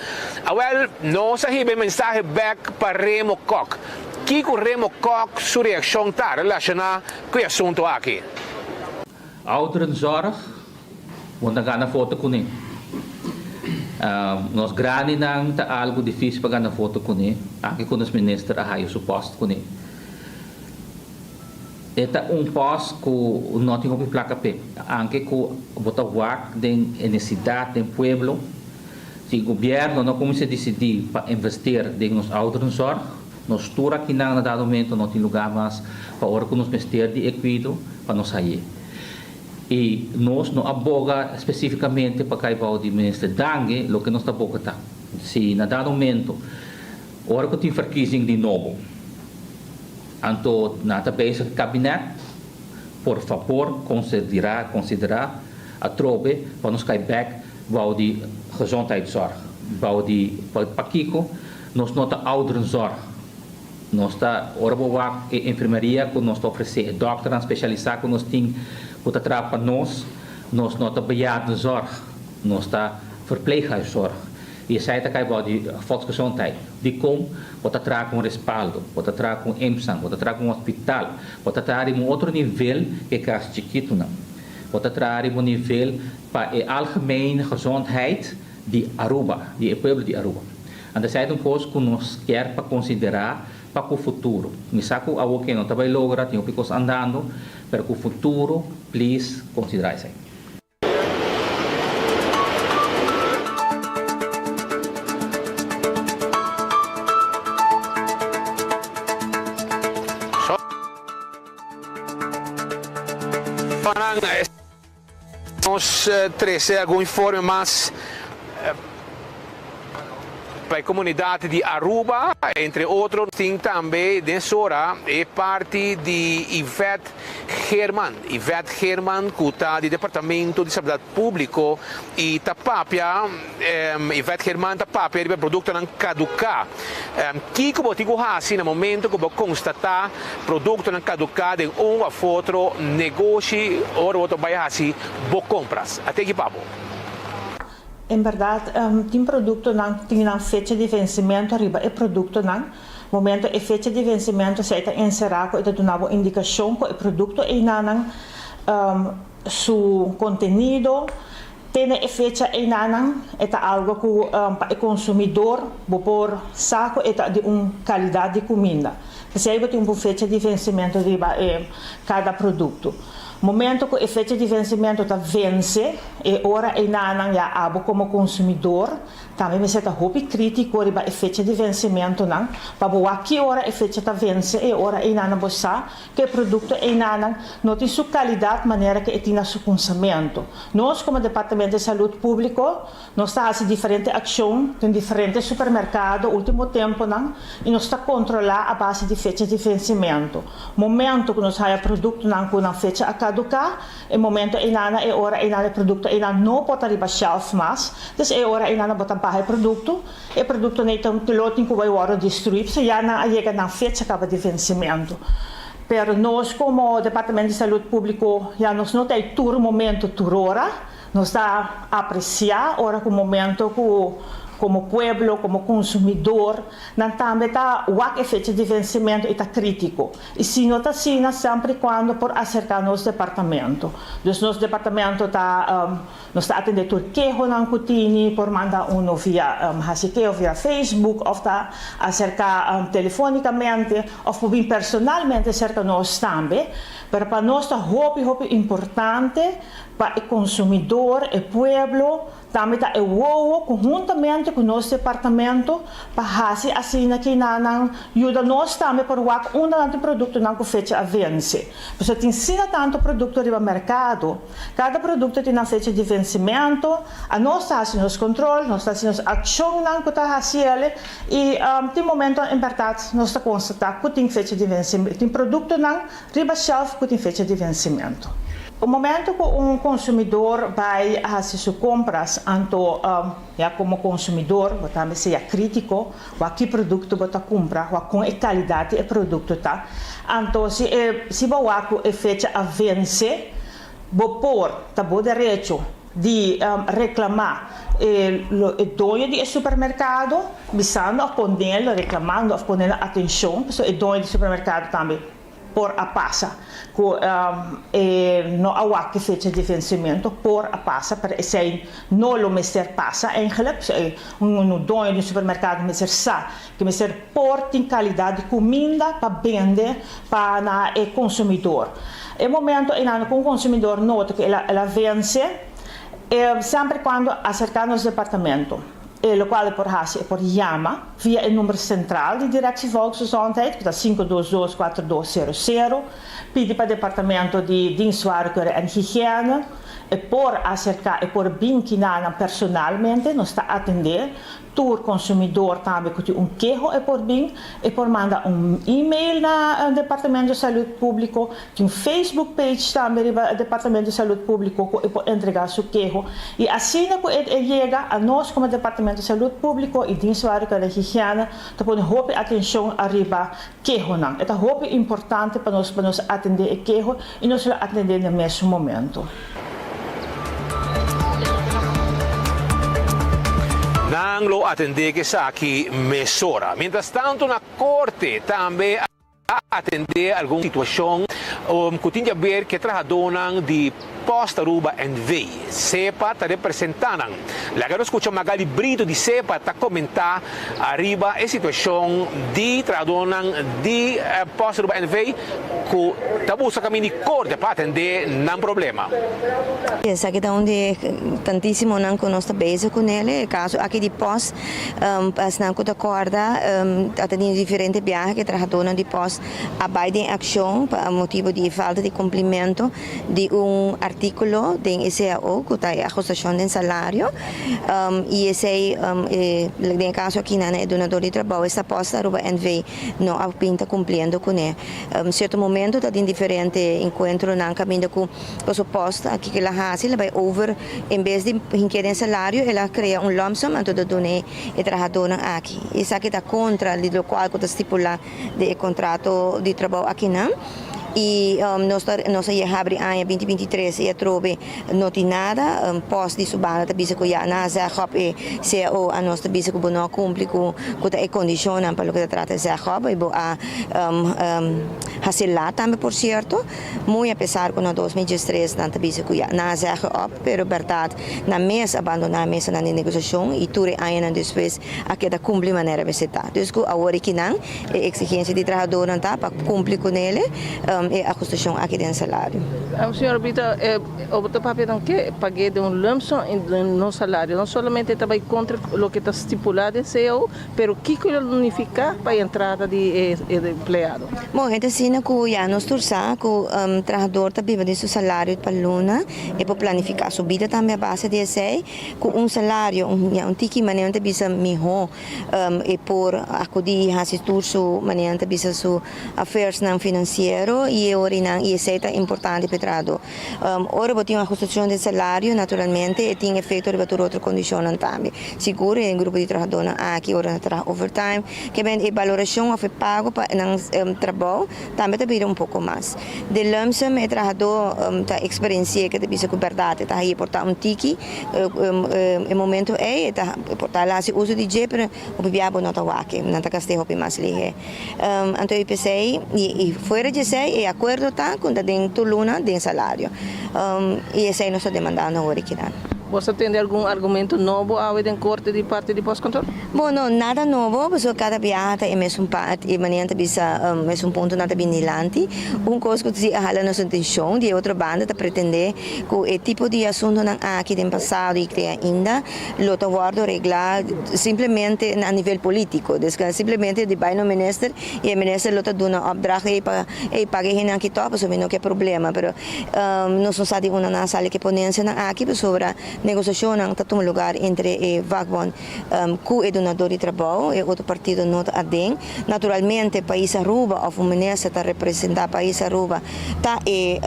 Awel, nos a hiba e mensahe bek pa Remo Kok. Kiko Remo Kok su reakshon ta relashoná ku e asuntu aki? Ouderenzorg, bo ta gana foto kuné. Nos grandinan ta algu difísil pa gana foto kuné, aki ku nos minister a haya su pòst kuné. E ta un pòst ku no tin hopi plaka p'e. Anke ku bo ta wak den e nesidat den pueblo, si gobièrnu no kuminsá disidí pa invertir den nos ouderenzorg, nos tur akinan na dado momento no tin lugá mas pa ora ku nos mester di e kuido pa nos haye. I nos no a boga spesífikamente pa kai bou di Minister Dange, loke nos ta boga ta si na dado momento ora ku tin verkiezing di nobo, Anto nan ta bezig kabinet, por fabor konsiderá konsiderá atrobe pa nos kai bek bou di gezondheidszorg, bou di pakiko nos no ta ouderenzorg. Nos ta ora bo wak e enfermeria ku nos ta ofresé, e dòkternan spesialisá ku nos tin ku ta traha pa nos, nos no ta bejaardenzorg, nos ta verpleeghuiszorg. I esei ta kai bou di volksgezondheid. Dikon bo ta traha ku un respaldo, bo ta traha ku un IMSAN, bo ta traha ku un hospital, bo ta traha riba un otro nivel ku e kas chikitunan. Bo ta traha riba un nivel pa e algemene gezondheid di Aruba, di e pueblo di Aruba. Anto esei ta un kos ku nos kier pa konsiderá pa ku futuro. Mi sa ku awor ke no ta bai logra, tin hopi kos andando, pero ku futuro please konsiderá esei. Nos trece algun informe mas pa e comunidad di Aruba, entre otro tin tambe den sora e parti di Yvette Geerman, Yvette Geerman cu ta di Departamento di Salubridad Publico y ta papia, Yvette Geerman ta papia riba e productonan caduca. Kico bo tin cu haci na momento cu bo constata productonan caduca den un of otro negoshi ora bo ta bay haci bo compras? A teki pa bo. En berdad tin productonan cu tin nan fecha di vencimento riba e productonan. Momento e fecha di vencimento si e ta encerá cu e ta duna bo indicacion cu e producto einanan su contenido tene e fecha einanan e ta algo cu pa e consumidor bo por sa cu e ta di un calidad di cuminda. P'esey bo tin un fecha di vencimento riba e cada producto. Momento cu e fecha di vencimento ta vence e ora einanan ya abo como consumidor Tambe mester ta hopi krítiko riba e fecha di vensementunan pa bo wak ki ora e fecha ta vense e ora einanan bo sa ku e produkto einanan no tin su kalidat manera ku e tin na su kunsamentu. Nos komo Departamento di Salud Públiko nos ta hasi diferente akshon den diferente supermerkado último tempunan i nos ta kontrolá a base di fecha di vensementu. Momentu ku nos haya produktonan ku nan fecha a kaduká, E momento eynana e ora eynana e producto eynan no por ta riba shelf mas, dus e ora eynana bo ta baha e producto, e producto ney ta lo tin cu bay wordo destrui pasobra ya nan a yega nan fecha caba di vencimento. Pero nos como Departamento di Salud Publico ya nos no ta ey tur momento tur ora, nos ta aprecia ora cu momento cu. Komo pueblo, komo konsumidor, nan tambe ta wak e fecha di vensementu i ta krítiko. I si no ta asina, semper i kuando por aserká nos departamento. Dus nos departamento ta, nos ta atendé tur kehonan ku tini, por manda uno via hasi keho via Facebook òf ta aserká telefónikamente òf por bin personalmente serka nos tambe. Pero pa nos ta hopi hopi importante pa e konsumidor, e pueblo, Tambe ta e wowo konhuntamente ku nos departamento pa hasi asina ki nan nan yuda nos tambe por wak unda nan tin produktonan ku fecha a vense. Pasobra tin sina tantu produkto riba merkado. Kada produkto tin nan fecha di vensimentu. Anos ta hasi nos kontrol, nos ta hasi nos akshonnan ku ta hasi el i tin momentonan en bèrdat nos ta konstatá ku tin fecha di vensimentu, tin produktonan riba shelf ku tin fecha di vensimentu. Un momento ku un konsumidor bai hasi su kompras, anto ya komo konsumidor bo tambe sea krítiko wak ki produkto bo ta kumpra, wak kon e kalidat di e produkto ta. Anto si e si bo wak ku e fecha a vense, bo por, ta bo derecho di reklamá e e doño di e supermerkado bisando òf poniendo, reklamando òf poniendo atenshon, pasobra e doño di supermerkado tambe por a pasa ku e no a wak e fecha di vensimentu, por a pasa, pero esei no lo mester pasa eigenlijk. Un doño di un supermerkado mester sa ku mester por tin kalidat di kuminda pa bende pa na e konsumidor. E momento einan ku un konsumidor nota ku el a vense, semper kuando aserka nos departamento. E lokual e por hasi, e por yama via e number sentral di Directie Volksgezondheid, ku ta 522 4200, pidi pa Departamento di Dienst Warenkeuring en Hygiëne. E por aserká, e por bin kinanan personalmente, nos ta atendé tur konsumidor tambe ku tin un keho e por bin, e por manda un email na Departamento di Salud Públiko, Tin Facebook page tambe riba Departamento di Salud Publico cu e por entrega su keho y asina cu e yega a nos como Departamento di Salud Publico y Dienst Warenkunde Higiene ta pone hopi atencion ariba kehonan. E ta hopi importante pa nos pa nos atende e keho y nos lo atende na mesun momento. Nan lo atende cu esaki mesora. Mientras tanto na Corte tambe a. A atendé algun situashon ku tin di aber ku e trahadónan di Post Aruba NV. SEPA ta representá nan. Laga nos skucha Magali Brito di SEPA ta komentá ariba e situashon di trahadónan di Post Aruba NV ku ta buska kaminda di korte pa atendé nan problema. Esaki ta un di e tantísimonan ku nos ta bezig kuné. E kaso aki di Post Pa esnan ku ta kòrda, a ta tene diferente biaha ku e trahadónan di pòst a bai den akshon pa motibu di e falta di kumplimentu di un artíkulo den e cao ku ta e ahustashon den salario. I esei den e kaso aki nan e dunadó di trabou esta Pòst Aruba NV no a bin ta kumpliendo kuné. Sierto momento ta tin diferente enkuentronan kaminda ku Paso post aki ke el a hasi, el a bai over, en bes di hink'é den salario, el a krea un lump sum anto ta dun'é e trahadónan aki. Esaki ta kontra di lokual ku ta stipulá den e kontrato di trabou akinan. I nos ta nos a yega habri aña binti 23 i atrobe no tin nada. Post di su banda ta bisa ku ya nan a zeg op e cao a nos ta bisa ku bo no a kumpli ku ku ta e kondishonnan pa loke ta trata e zeg op i bo a hasi lat tambe por sierto. Muy a pesar cu na 2013 nan ta bisa cu ya nan a zegge op, pero berdad nan mes a bandona e mesanan di negociacion y tur e añanan despues a keda cumpli manera mester ta. Dus cu awor aki nan e exigencia di trahadornan ta pa cumpli cu nele e ahustacion aki den salario. Señor Brito, e bo ta papia dan ke pagu'e den un lump sum y den no salario. No solamente ta bay contra loke ta stipula den cao, Pero kiko lo nifiká pa e entrada di e empleado? Bon, e ta asina ku ya nos tur sa ku trahador ta biba di su salario pa luna, e por planifiká su bida tambe a base di esei. Ku un salario, ya un tiki manera nan ta bisa mihó, e por akudí i hasi tur su manera nan ta bisa su affairsnan finansiero. i e orinan i esei ta importante pa e trahadó. Ora bo tin un ahustashon den salario naturalmente e tin efekto riba tur otro kondishonnan tambe. Sigur e grupo di trahadónan aki ora nan traha overtime ke ben e balorashon òf e pago pa nan trabou tambe ta bira un poko mas. Den lumsum e trahadó ta eksperensi'é ke ta bisa ku bèrdat e ta haña por ta un tiki e momento ei e ta por ta hasi uso di dje pero hopi bia bo no ta wak e nan ta gast'é hopi mas lihé. Anto e p'esei i fuera di esei e akuerdo ta ku ta den tur luna den salario i esei nos ta demandando awor kinan. Bo sa tende algun argumento nobo awe den korte di parti di Postkantoor? Bo, no, nada nobo, pasobra kada biaha ta e mesun part i manera ta bisa mesun puntonan ta bini dilanti. Un kos ku si a hala nos atenshon di e otro banda ta pretendé ku e tipo di asuntunan aki den pasado i te ainda lo ta wòrdu reglá simplemente a nivel polítiko. Dus simplemente di bai na un minister i e minister lo ta duna opdracht ei pa ei paga e hendenan aki tòg pasobra mi no ke problema. Pero nos no sa di unda nan a sali ku e ponensianan aki pasobra negosiashonnan ta tuma lugar entre e vakbond ku e dunador di trabou, e otro partido no ta aden. Naturalmente pais Aruba of un minister ta representa pais Aruba ta e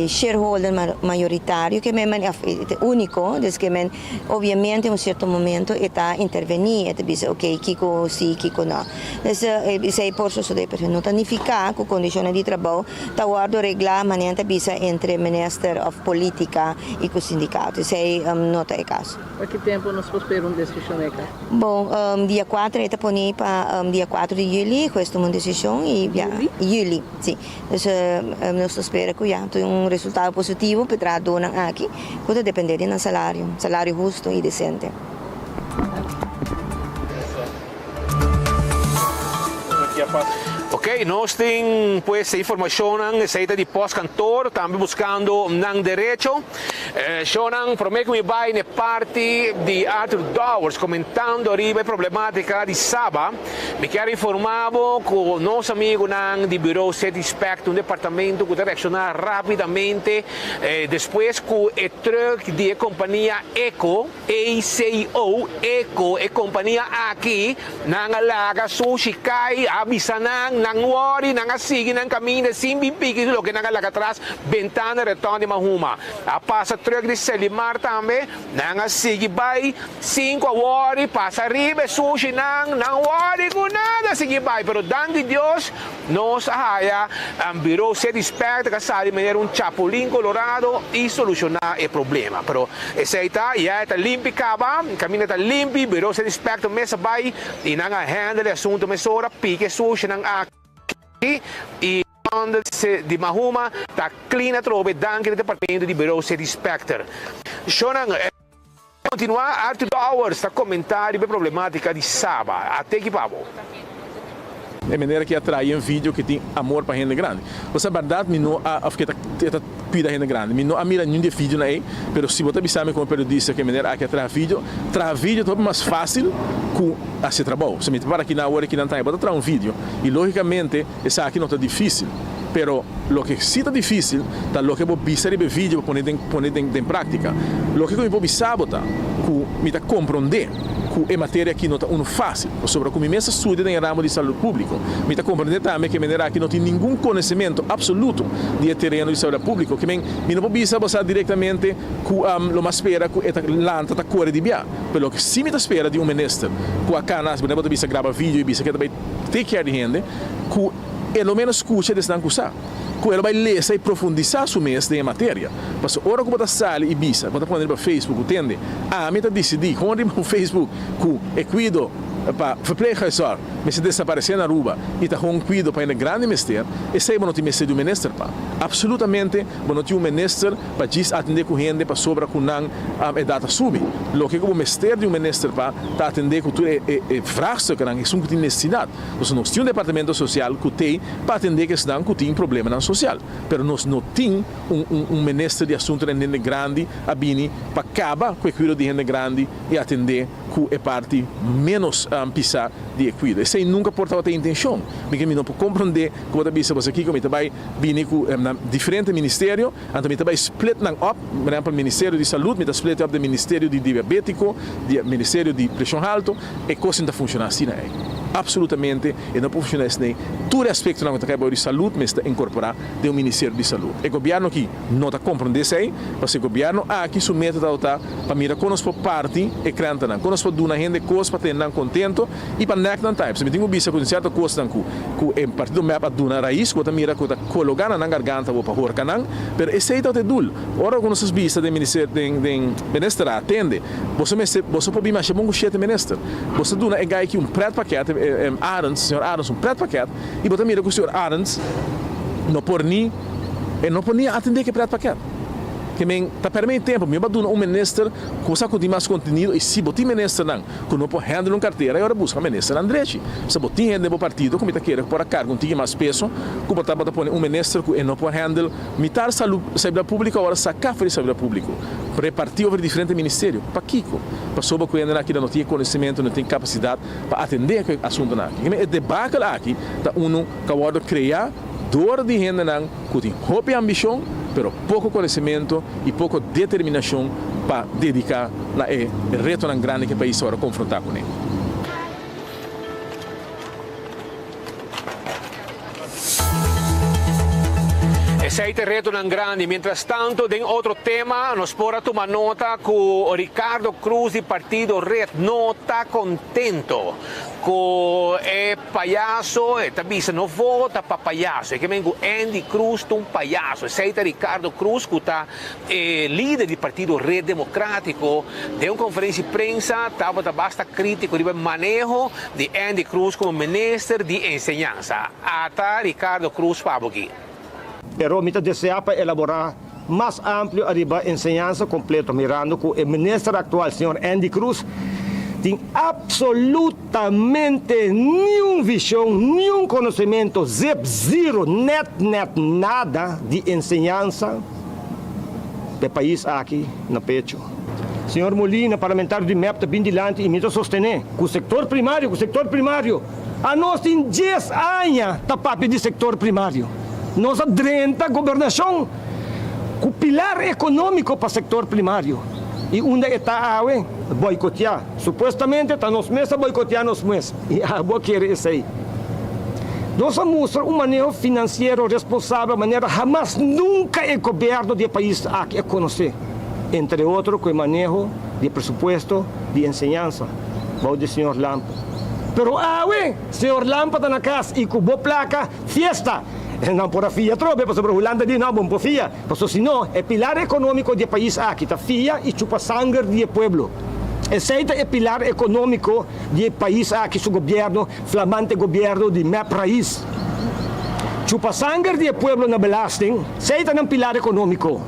shareholder mayoritario ke men of e unico, dus ke men obviamente un cierto momento e ta interveni, e ta bisa ok kiko si kiko no. Dus esei por sosode pero no ta nifica ku condicionnan di trabou ta wordo regla manera ta bisa entre minister of politica y ku sindicato, esei no ta e caso. Pa ki tempu nos por spera un desishon eka? Bon, dia kuater e ta pone pa dia kuater di juli hues tuma un desishon i ya. Juli? Juli, si. Dus nos ta spera ku ya tin un resultado positivo pa e trahadónan aki ku ta dependé di nan salario, salario hustu i desente. Ok, nos tin pues e informacionnan, esey ta di postkantoor, tambe buscando nan derecho. Shownan, prome cu mi bay n'e parti di Arthur Dowers comentando ariba e problematica di Saba, mi kier informa bo cu nos amigonan di Bureau City Inspect, un departamento cu ta reacciona rapidamente despues cu e truck di e compania Eco, ECO, Eco, e kompania aki, nan a laga sushi kai, a bisa nan, nan wòri, nan a sigui nan kaminda sin bin piki loke nan a laga atras, bentana reton di Mahuma. A pasa trùk di Selimar tambe, nan a sigui bai sin ku a wòri, pasa riba e sushinan, nan wòri ku nada sigui bai, pero danki Dios, Nos a haya Bureau City Inspector ka sali manera un chapulin colorado y soluciona e problema. Pero esey ta, ya e ta limpi caba, caminda ta limpi, Bureau City Inspector mes a bay y nan a handle e asunto mesora, piki e sushinan aki y di Mahuma ta clean atrobe danki na departamento di Bureau City Inspector. Shownan. Continua, Arthur Dowers ta comenta riba e problematica di Saba. A teki pa bo. E manera ki a trae un video ki tin amor pa hende grandi. Bo sa berdad mi no a of ke ta e ta cuida hende grandi. Mi no a mira niun di e videonan ey, pero si bo ta bisa mi como periodista ku e manera aki a traha video, traha video ta hopi mas facil ku haci trabou. So mi ta para aki nan awor aki nan tambe bo ta traha un video y logicamente esaki no ta dificil. Pero loke si ta dificil ta loke bo bisa riba e video bo pone den pone den den practica. Loke ku mi por bisa bo ta ku mi ta compronde ku e materia aki no ta unu facil pasobra ku mi mes a studia den e ramo di salud publico. Mi ta comprende tambe ku e manera aki no tin ningun conocimento absoluto di e tereno di salud publico. Ke men mi no por bisa bo sa directamente ku lo mas spera ku e ta lanta ta core di bia. Pero loke si mi ta spera di un minister ku a cana bo ta bisa graba video y bisa ke ta bay take care di hende ku E lo menos skucha di esnan ku sa ku e lo bai lesa i profundisá su mes den e materia. Pasobra ora ku bo ta sali i bisa, bo ta pone riba Facebook ku tende, ami ta disidí kon riba un Facebook ku e kuido pa verpleeghuiszorg mester desaparesé na Aruba i ta hon kuido pa hende grandi mester, esei bo no tin mester di un minister pa. Absolutamente bo no tin un minister pa djis atendé ku hende pasobra ku nan edat a subi. Loke ku bo mester di un minister pa ta atendé ku tur e vraagstukkennan, esun ku tin nesesidat. Nos nos tin un departamento social cu tey pa atende cu esnan cu tin problemanan social, pero nos no tin un un un minister di asuntonan di hende grandi a bini pa caba cu e cuido di hende grandi y atende cu e parti menos pisa di e cuido. Esey nunca por tabata e intencion. Mi ke mi no por comprende cu bo ta bisa boso kico mi ta bay bini cu na diferente ministerio, anto mi ta bay split nan op, por ehempel ministerio di salud mi ta split op den ministerio di diabetico, di ministerio di presion halto, e cos sin ta funciona asina ey. Absolutamente e no por funciona esney. Tur e aspectonan cu ta cay bao di salud mester incorpora den un ministerio di salud. E gobierno aki no ta comprende esey, pasobra e gobierno aki su meta tabata pa mira con nos por parti e krentennan, con nos por duna hende cos pa tene nan contento y pa nek nan type. So mi tin cu bisa cu tin cierto cosnan cu cu e partido mep a duna rais cu bo ta mira cu ta cologa na nan garganta bo pa horca nan, pero esey tabata e doel. Ora cu nos a bisa den ministerio den den ministerraad, tende, boso mester boso por bin masha bon cu shete minister. Boso duna e guy aki un pretpakket, e Arends, señor Arends un pretpakket, y bo ta mira cu señor Arends no por ni e no por ni atende cu e pretpakket. Ke men ta perde mi tempo, mi ba duna un minister cu sa cu tin mas contenido y si bo tin ministernan cu no por handle un cartera e ora busca ministernan drechi. Sa bo tin hende den bo partido cu mi ta kere cu por a carga un tiki mas peso cu bo tabata pone un minister cu e no por handle mitar salud salubridad publico awor a saca for di salubridad publico reparti over diferente ministerio. Pakico? Pasobra cu hendenan aki no tin e conocimento, no tin capacidad pa atende cu e asuntonan aki. E debacle aki ta uno cu a wordo crea dor di hendenan cu tin hopi ambicion, pero poco conocimento y poco determinacion pa dedica na e retonan grandi cu e pais ta wordo confronta cune. Esei ta e retonan grandi. Mientras tanto, den otro tema, nos por a tuma nota cu Ricardo Croes di partido Red no ta contento cu e payaso, e ta bisa no vota pa payaso. E ke men cu Endy Croes ta un payaso. Esei ta Ricardo Croes cu ta E lider di partido Red Democratico den un conferencia di prensa tabata basta critico riba e maneho di Endy Croes como minister di enseñansa. Ata Ricardo Croes pa bo aki. Pero mi ta desea pa elabora mas amplio ariba enseñansa completo mirando cu e minister actual señor Endy Croes tin absolutamente niun vision, niun conocemento, zip, zero, net, net, nada di enseñansa. E pais aki na pecho. Señor Molina, parlamentario di mep ta bin dilanti y mi ta sostene cu sector primario, cu sector primario. Anos tin dies aña ta papia di sector primario. Nos a drenta gobernacion cu pilar economico pa sector primario y unda e ta awe? Boicotea. Supuestamente ta nos mes a boicotea nos mes y abo a kere esey. Nos a mustra un maneho financiero responsabel manera hamas nunca e gobierno di e pais aki a conoce, entre otro cu e maneho di e presupuesto di enseñansa bou di señor Lampe. Pero awe señor Lampe ta na cas y cu bo placa fiesta! Nan por a fia atrobe pasobra Hulanda di no bo por fia, pasobra si no e pilar economico di e pais aki ta fia y chupa sanger di e pueblo. Esey ta e pilar economico di e pais aki su gobierno. Flamante gobierno di mep rais chupa sanger di e pueblo na belasting, sey ta nan pilar economico.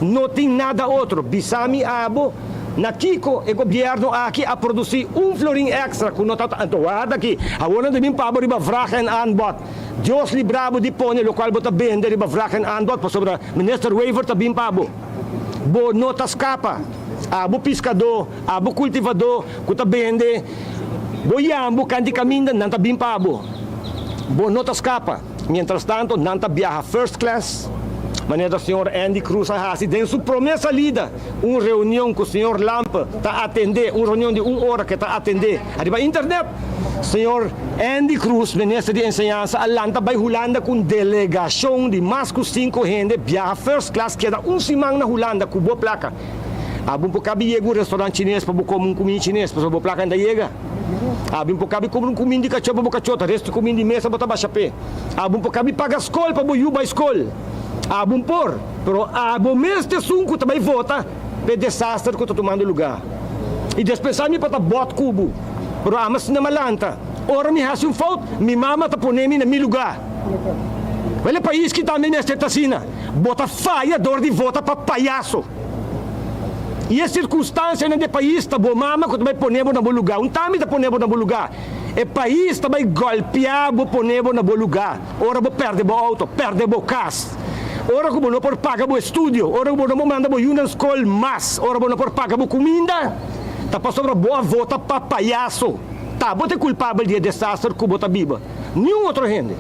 No tin nada otro. Bisa mi abo na kico e gobierno aki a produci un florin extra cu no ta anto warda aki. Awor nan ta bin pa bo riba vraag en aanbod. Dios libra bo di pone locual bo ta bende riba vraag en aanbod pasobra Minister Wever ta bin pa bo. Bo no ta scapa. Abo piscador, abo cultivador cu ta bende bo yambo canti caminda, nan ta bin pa bo. Bo no ta scapa. Mientras tanto, nan ta biaha first class, manera señor Endy Croes a haci den su prome salida, un reunion cu señor Lampe ta atende, un reunion di un ora cu e ta atende ariba internet. Señor Endy Croes, minister di Enseñansa, a lanta bay Hulanda cu un delegacion di mas cu cinco hende, biaha first class, keda un siman na Hulanda cu bo placa. Abo por cabi yega un restaurant chines pa bo come un cuminda chines, pasobra bo placa no ta yega. Abo por cabi cumpra un cuminda di cacho pa bo cacho, ta resto cuminda di mesa bo ta basha p'e. Abo por cabi paga scol pa bo yu bay scol. Abo por, pero abo mes ta esun cu ta bay vota p'e desaster cu ta tumando lugar. I despensá mi pa ta bòt ku bo, pero ama asina mi a lanta. Ora mi hasi un fout, mi mama ta pone mi na mi lugá. Wel e pais ki tambe mester ta asina. Bo ta faya dor di vota pa payaso. I e sirkunstansianan di e pais ta bo mama ku ta bai pone bo na bo lugá. Un tambe ta pone bo na bo lugá. E pais ta bai gòlpiá bo pone bo na bo lugá. Ora bo pèrdè bo outo, pèrdè bo kas, ora ku bo no por paga bo estudio, ora ku bo no por manda bo yunan skol mas, ora bo no por paga bo kuminda, ta pasobra bo a vota pa payaso. Ta bo ta e kulpabel di e desaster ku bo ta biba, niun otro hende.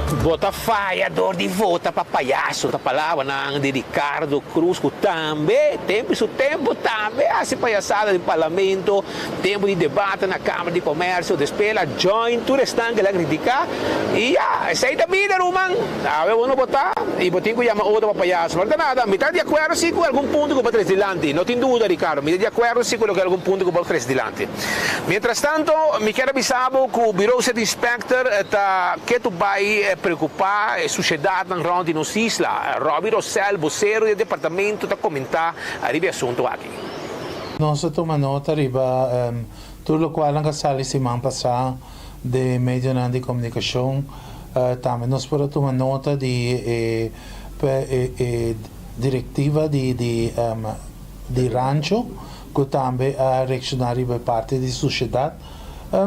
Bo ta faya dor di vota pa payaso, ta palabranan di Ricardo Cruz cu tambe tempo y su tempo tambe a haci payasada den parlamento, tempo di debate na Camara di Comercio, despues el a join tur esnan cu el a critica y ya, esey ta bida ruman, awe bo no bo ta y bo tin cu yama otro pa payaso, pero ta nada, mi ta di acuerdo si cu algun punto cu bo a trece dilanti, no tin duda Ricardo, mi ta di acuerdo si cu loke algun punto cu bo a trece dilanti. Mientras tanto, mi kier a bisa bo cu Bureau City Inspector ta ketu bay preocupa e sushedadnan rond di nos isla. Robbie Rosell, bosero di e departamento ta comenta ariba e asunto aki. Nos a tuma nota riba tur locualnan cu a sali siman pasa den medionan di comunicacion. Tambe nos por a tuma nota di e directiva di rancho. Ku tambe a reakshoná riba e parti di sushedat.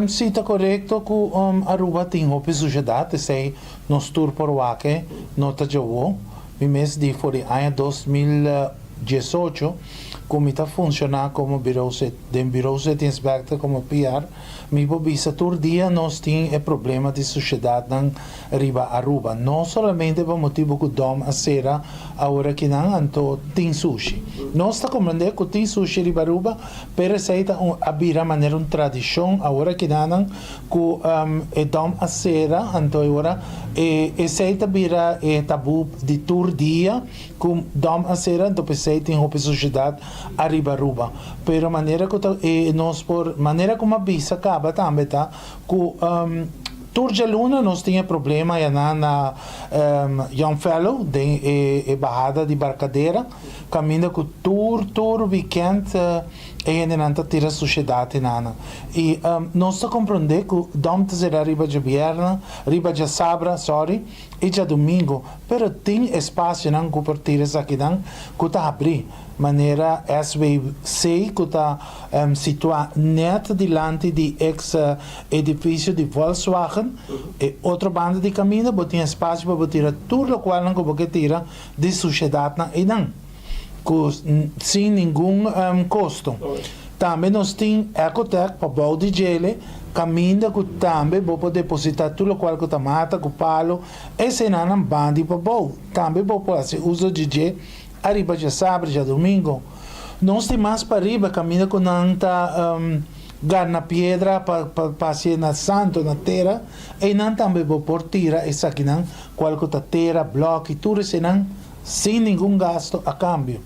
Si ta korekto ku Aruba tin hopi sushedat, esei nos tur por wak e, no ta djawo. Mi mes di for di aña 2018 ku mi ta funshoná komo Bureau den Bureau City Inspector komo PR, mi por bisa tur dia nos tin e problema di sushedatnan riba Aruba. No solamente pa motibu ku dòm a sera aworakinan anto tin sushi. Nos ta komprendé ku tin sushi riba Aruba, pero esei ta un a bira manera un tradishon aworakinanan ku e dòm a sera anto e ora e esei ta bira e tabú di tur dia ku dòm a sera anto p'esei tin hopi sushedat ariba Aruba. Pero manera ku ta e nos por manera ku mi a bisa kaba tambe ta Ku tur djaluna nos tin e problema ayanan na Young Fellow den e bahada di Barcadera kaminda ku tur tur wikènt e hendenan ta tira sushedat enanan. I nos ta komprondé ku dòm ta sera riba djabièrnè, riba djasabra, sorry, i djadumingu, pero tin espasionan ku por tira esakinan ku ta habrí. Manera SWC ku ta situá nèt dilanti di eks edifisio di Volkswagen, e otro banda di kaminda bo tin espasio pa bo tira tur lokualnan ku bo ke tira di sushedatnan einan, ku sin ningun kosto. Tambe nos tin Ecotec pa bou di djele, kaminda ku tambe bo por depositá tur lokual ku ta mata, ku palu, esenanan bandi pa bou. Tambe bo por hasi uso di dje Ariba djasabra, djadumingo. Nos tin mas pariba kaminda ku nan ta garna piedra pa pa hasié na santo, na tera. Einan tambe bo por tira esakinan, kual ku ta tera, blòki, tur esenan sin ningun gasto a kambio.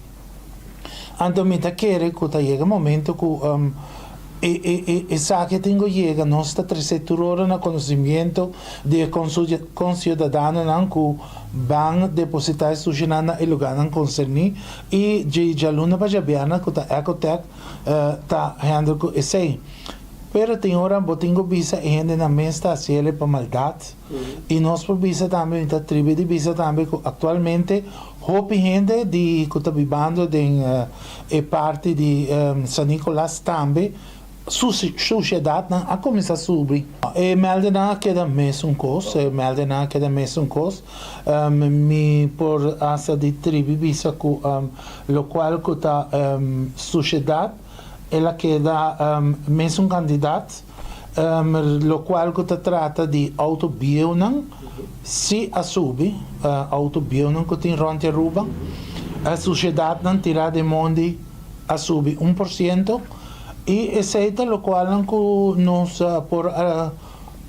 Anto mi ta kere ku ta yega momento ku e e e esaki tin ku yega, nos ta tresé tur ora na konosimiento di e konsiudadanonan ku Ban depositá e sushinan na e lugánan konserní i dje djaluna pa djabièrnè ku ta Ecotec ta hèndel ku esei. Pero tin ora bo tin ku bisa e hendenan mes ta hasi el pa maldat i nos por bisa tambe, mi ta tribi di bisa tambe ku aktualmente hopi hende di ku ta bibando den e parti di San Nicolas tambe Sushedatnan a kuminsá subi. E mèldenan a keda mesun kos, e mèldenan a keda mesun kos. Mi por hasta di tribi bisa ku lokual ku ta sushedat el a keda mesun kantidat. Lokual ku ta trata di outo bieunan si a subi, outo bieunan ku tin rònt di Aruba. Sushedatnan tirá den mondi a subi 1%. I esei ta lokualnan ku nos por a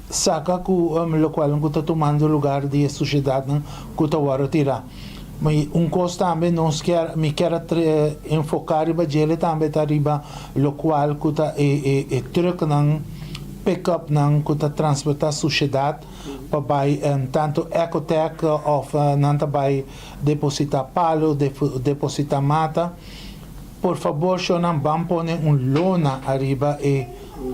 saka ku lokualnan ku ta tumando lugar di e sushedatnan ku ta wòrdu tirá. Un kos tambe nos kier, mi kier a enfoká riba djele tambe ta riba lokual ku ta e e trùknan, pick-upnan ku ta transportá sushedat pa bai tantu Ecotec òf nan ta bai depositá palu, depositá mata. Por fabor shownan ban pone un lona ariba e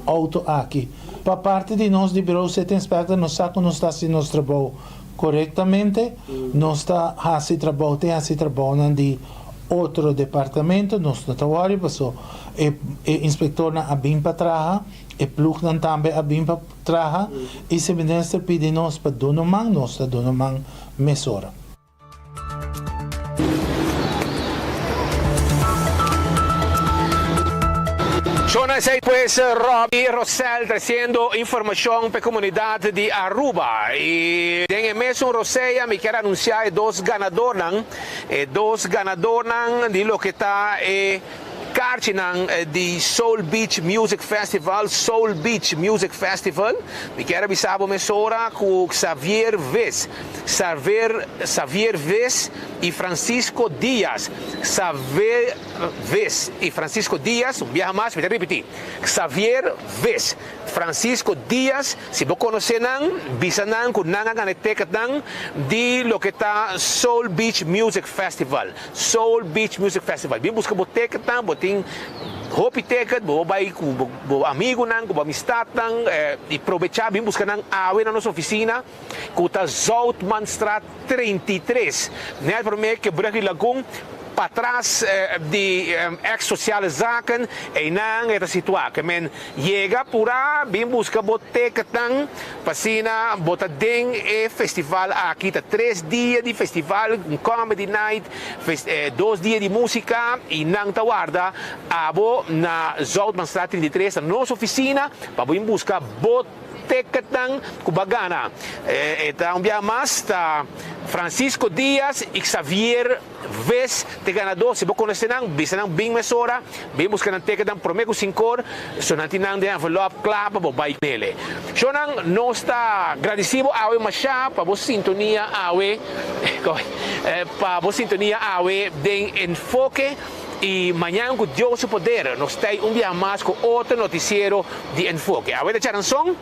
auto aki. Pa parti di nos di Bureau City Inspector nos sa cu nos ta haci nos trabou corectamente, nos ta haci trabou te haci trabounan di otro departamento, nos no ta worry paso e e inspectornan a bin pa traha, e ploegnan tambe a bin pa traha y si minister pidi nos pa duna un man nos ta duna un man mesora. Shona esey pues Robbie Rosel treciendo informacion p'e comunidad di Aruba. Y den e mesun rosea mi kier anuncia e dos ganadornan, e dos ganadornan di loke ta e karchinan di Soul Beach Music Festival, Soul Beach Music Festival. Mi kier a bisa bo mesora cu Xavier Vis, Xavier, Xavier Vis y Francisco Diaz, Xavier Vis y Francisco Diaz, un biaha mas mi ta ripiti, Xavier Vis, Francisco Diaz, si bo conoce nan, bisa nan cu nan a gana e ticketnan di loke ta Soul Beach Music Festival, Soul Beach Music Festival. Bin busca bo ticketnan, bo tin hopi ticket, bo por bay cu bo amigunan, cu bo amistadnan y probecha bin busca nan awe na nos oficina cu ta Zoutmanstraat 33, net prome ke brug di Lagun, patras di ex Sociale Zaken, eynan e ta situa. Ke men yega pura bin busca bo ticketnan pa asina bo ta den e festival aki. Ta tres dia di festival, un comedy night, dos dia di musica y nan ta warda abo na Zoutmanstraat 33 na nos oficina pa bo bin busca bo Ticketnan cu ba gana. E ta un biaha mas ta Francisco Diaz y Xavier Ves t'e ganador. Si bo conoce nan, bisa nan bin mesora, bin busca nan ticketnan prome cu sincor, so nan tin nan den envelop cla pa bo bay nele. Shownan, nos ta gradici bo awe masha pa bo sintonia awe, pa bo sintonia awe den Enfoke. Y mañan cu Dios su poder nos ta un biaha mas cu otro noticiero di Enfoke. Awe ta charanson,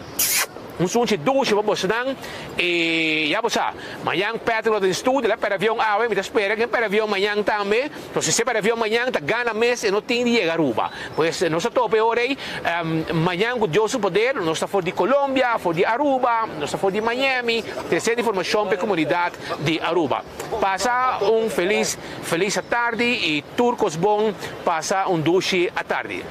un sunchi dushi pa bosonan y ya bo sa, mañan Patrick lo ta den studio, el a perde avion awe, mi ta spera cu e perde avion mañan tambe, pero si e perde avion mañan ta gana mes e no tin di yega Aruba. Pues nos ta topa e ora ey, mañan cu Dios su poder nos ta for di Colombia, for di Aruba, nos ta for di Miami, treciendo informacion pa e comunidad di Aruba. Pasa un feliz Feliz atardi y tur cos bon pasa un dushi atardi.